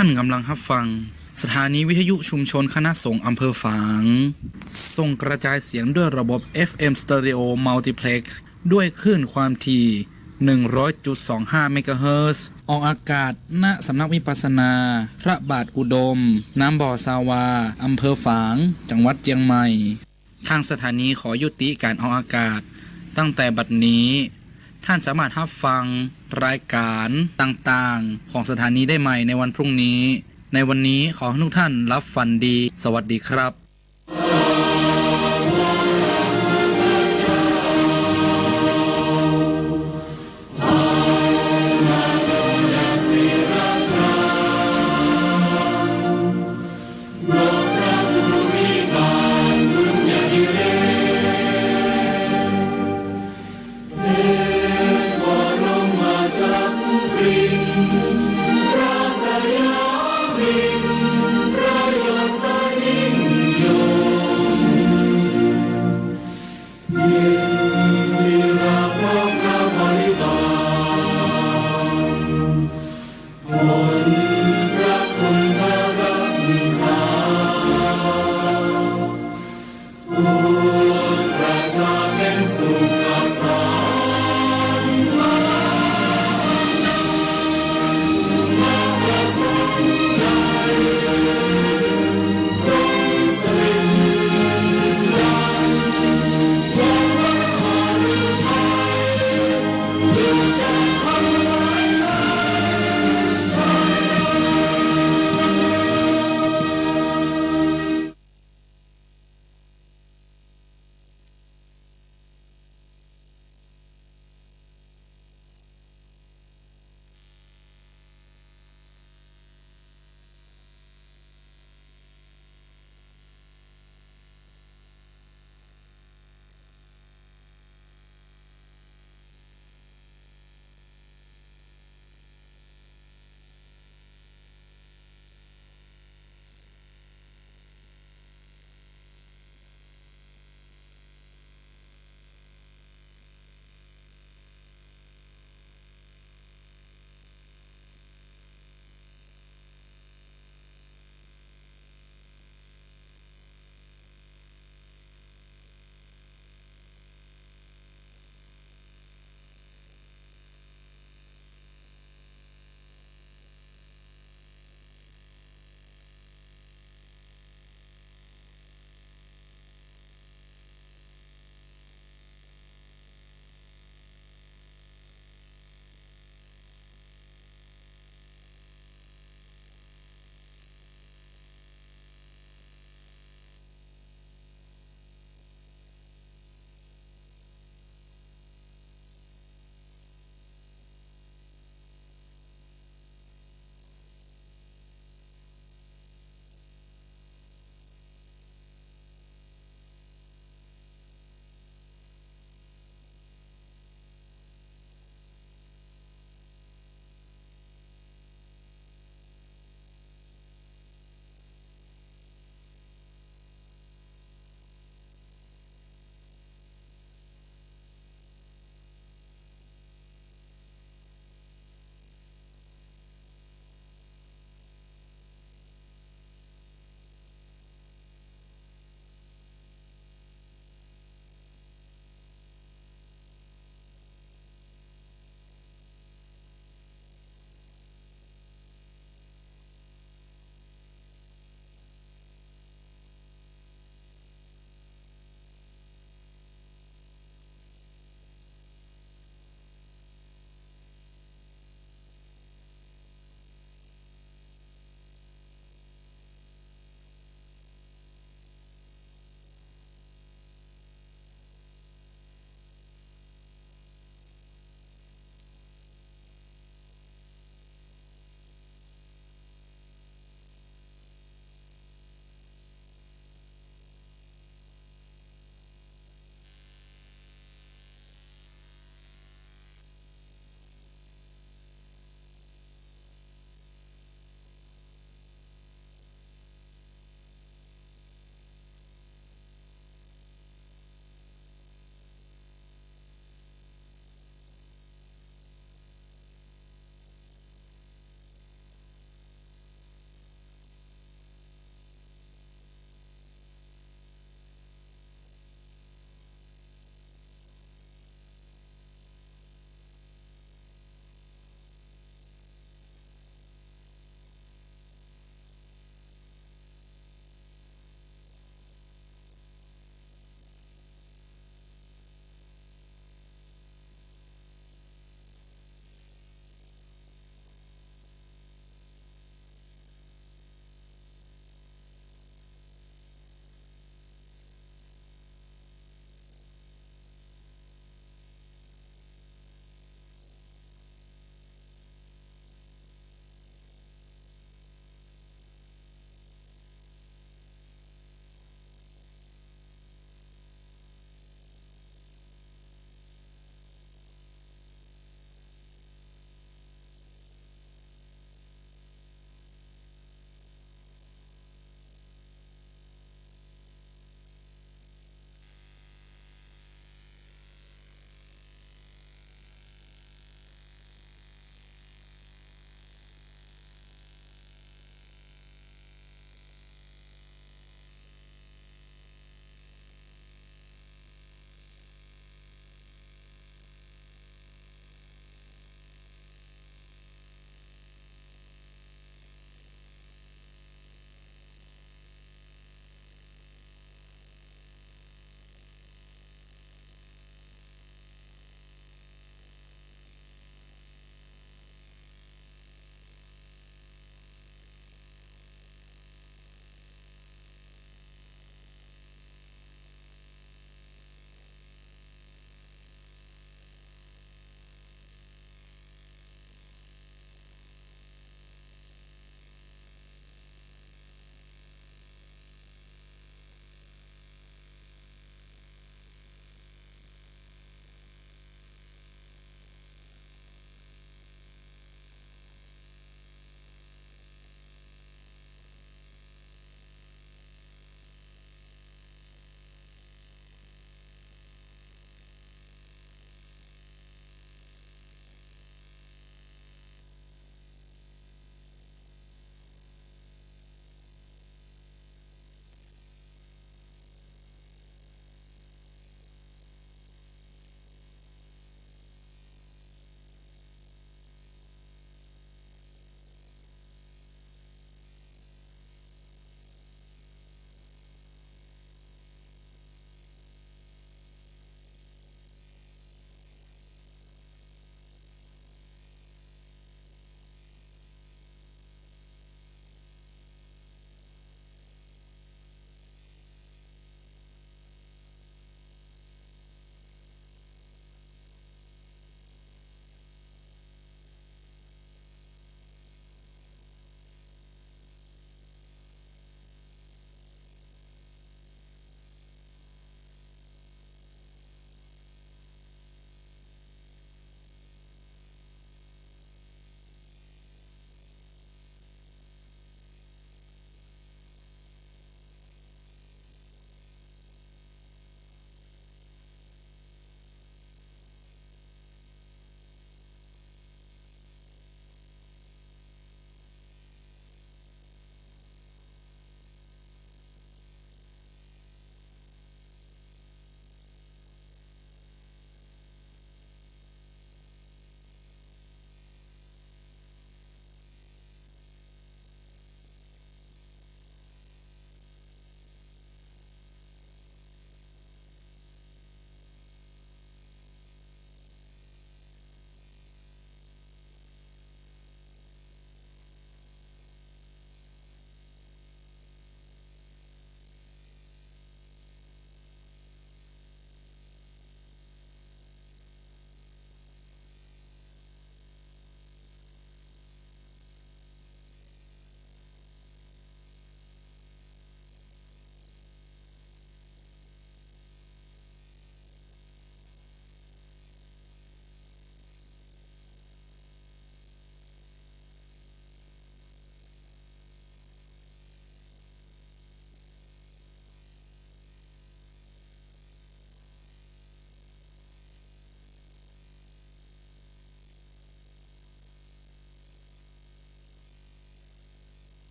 ท่านกำลังฮับฟังสถานีวิทยุชุมชนคณะสงฆ์อำเภอฝาง ส่งกระจายเสียงด้วยระบบ เอฟเอ็ม Stereo Multiplex ด้วยคลื่นความถี่ หนึ่งร้อยจุดสองห้า เมกะเฮิรตซ์ ออกอากาศ ณ สำนักวิปัสสนา พระบาทอุดม น้ำบ่อซาวา อำเภอฝาง จังหวัดเจียงใหม่ ทางสถานีขอยุติการออกอากาศตั้งแต่บัดนี้ ท่านสามารถฮับฟังรายการต่างๆ ของสถานีได้ใหม่ในวันพรุ่งนี้ ในวันนี้ขอให้ทุกท่านหลับฝันดี สวัสดีครับ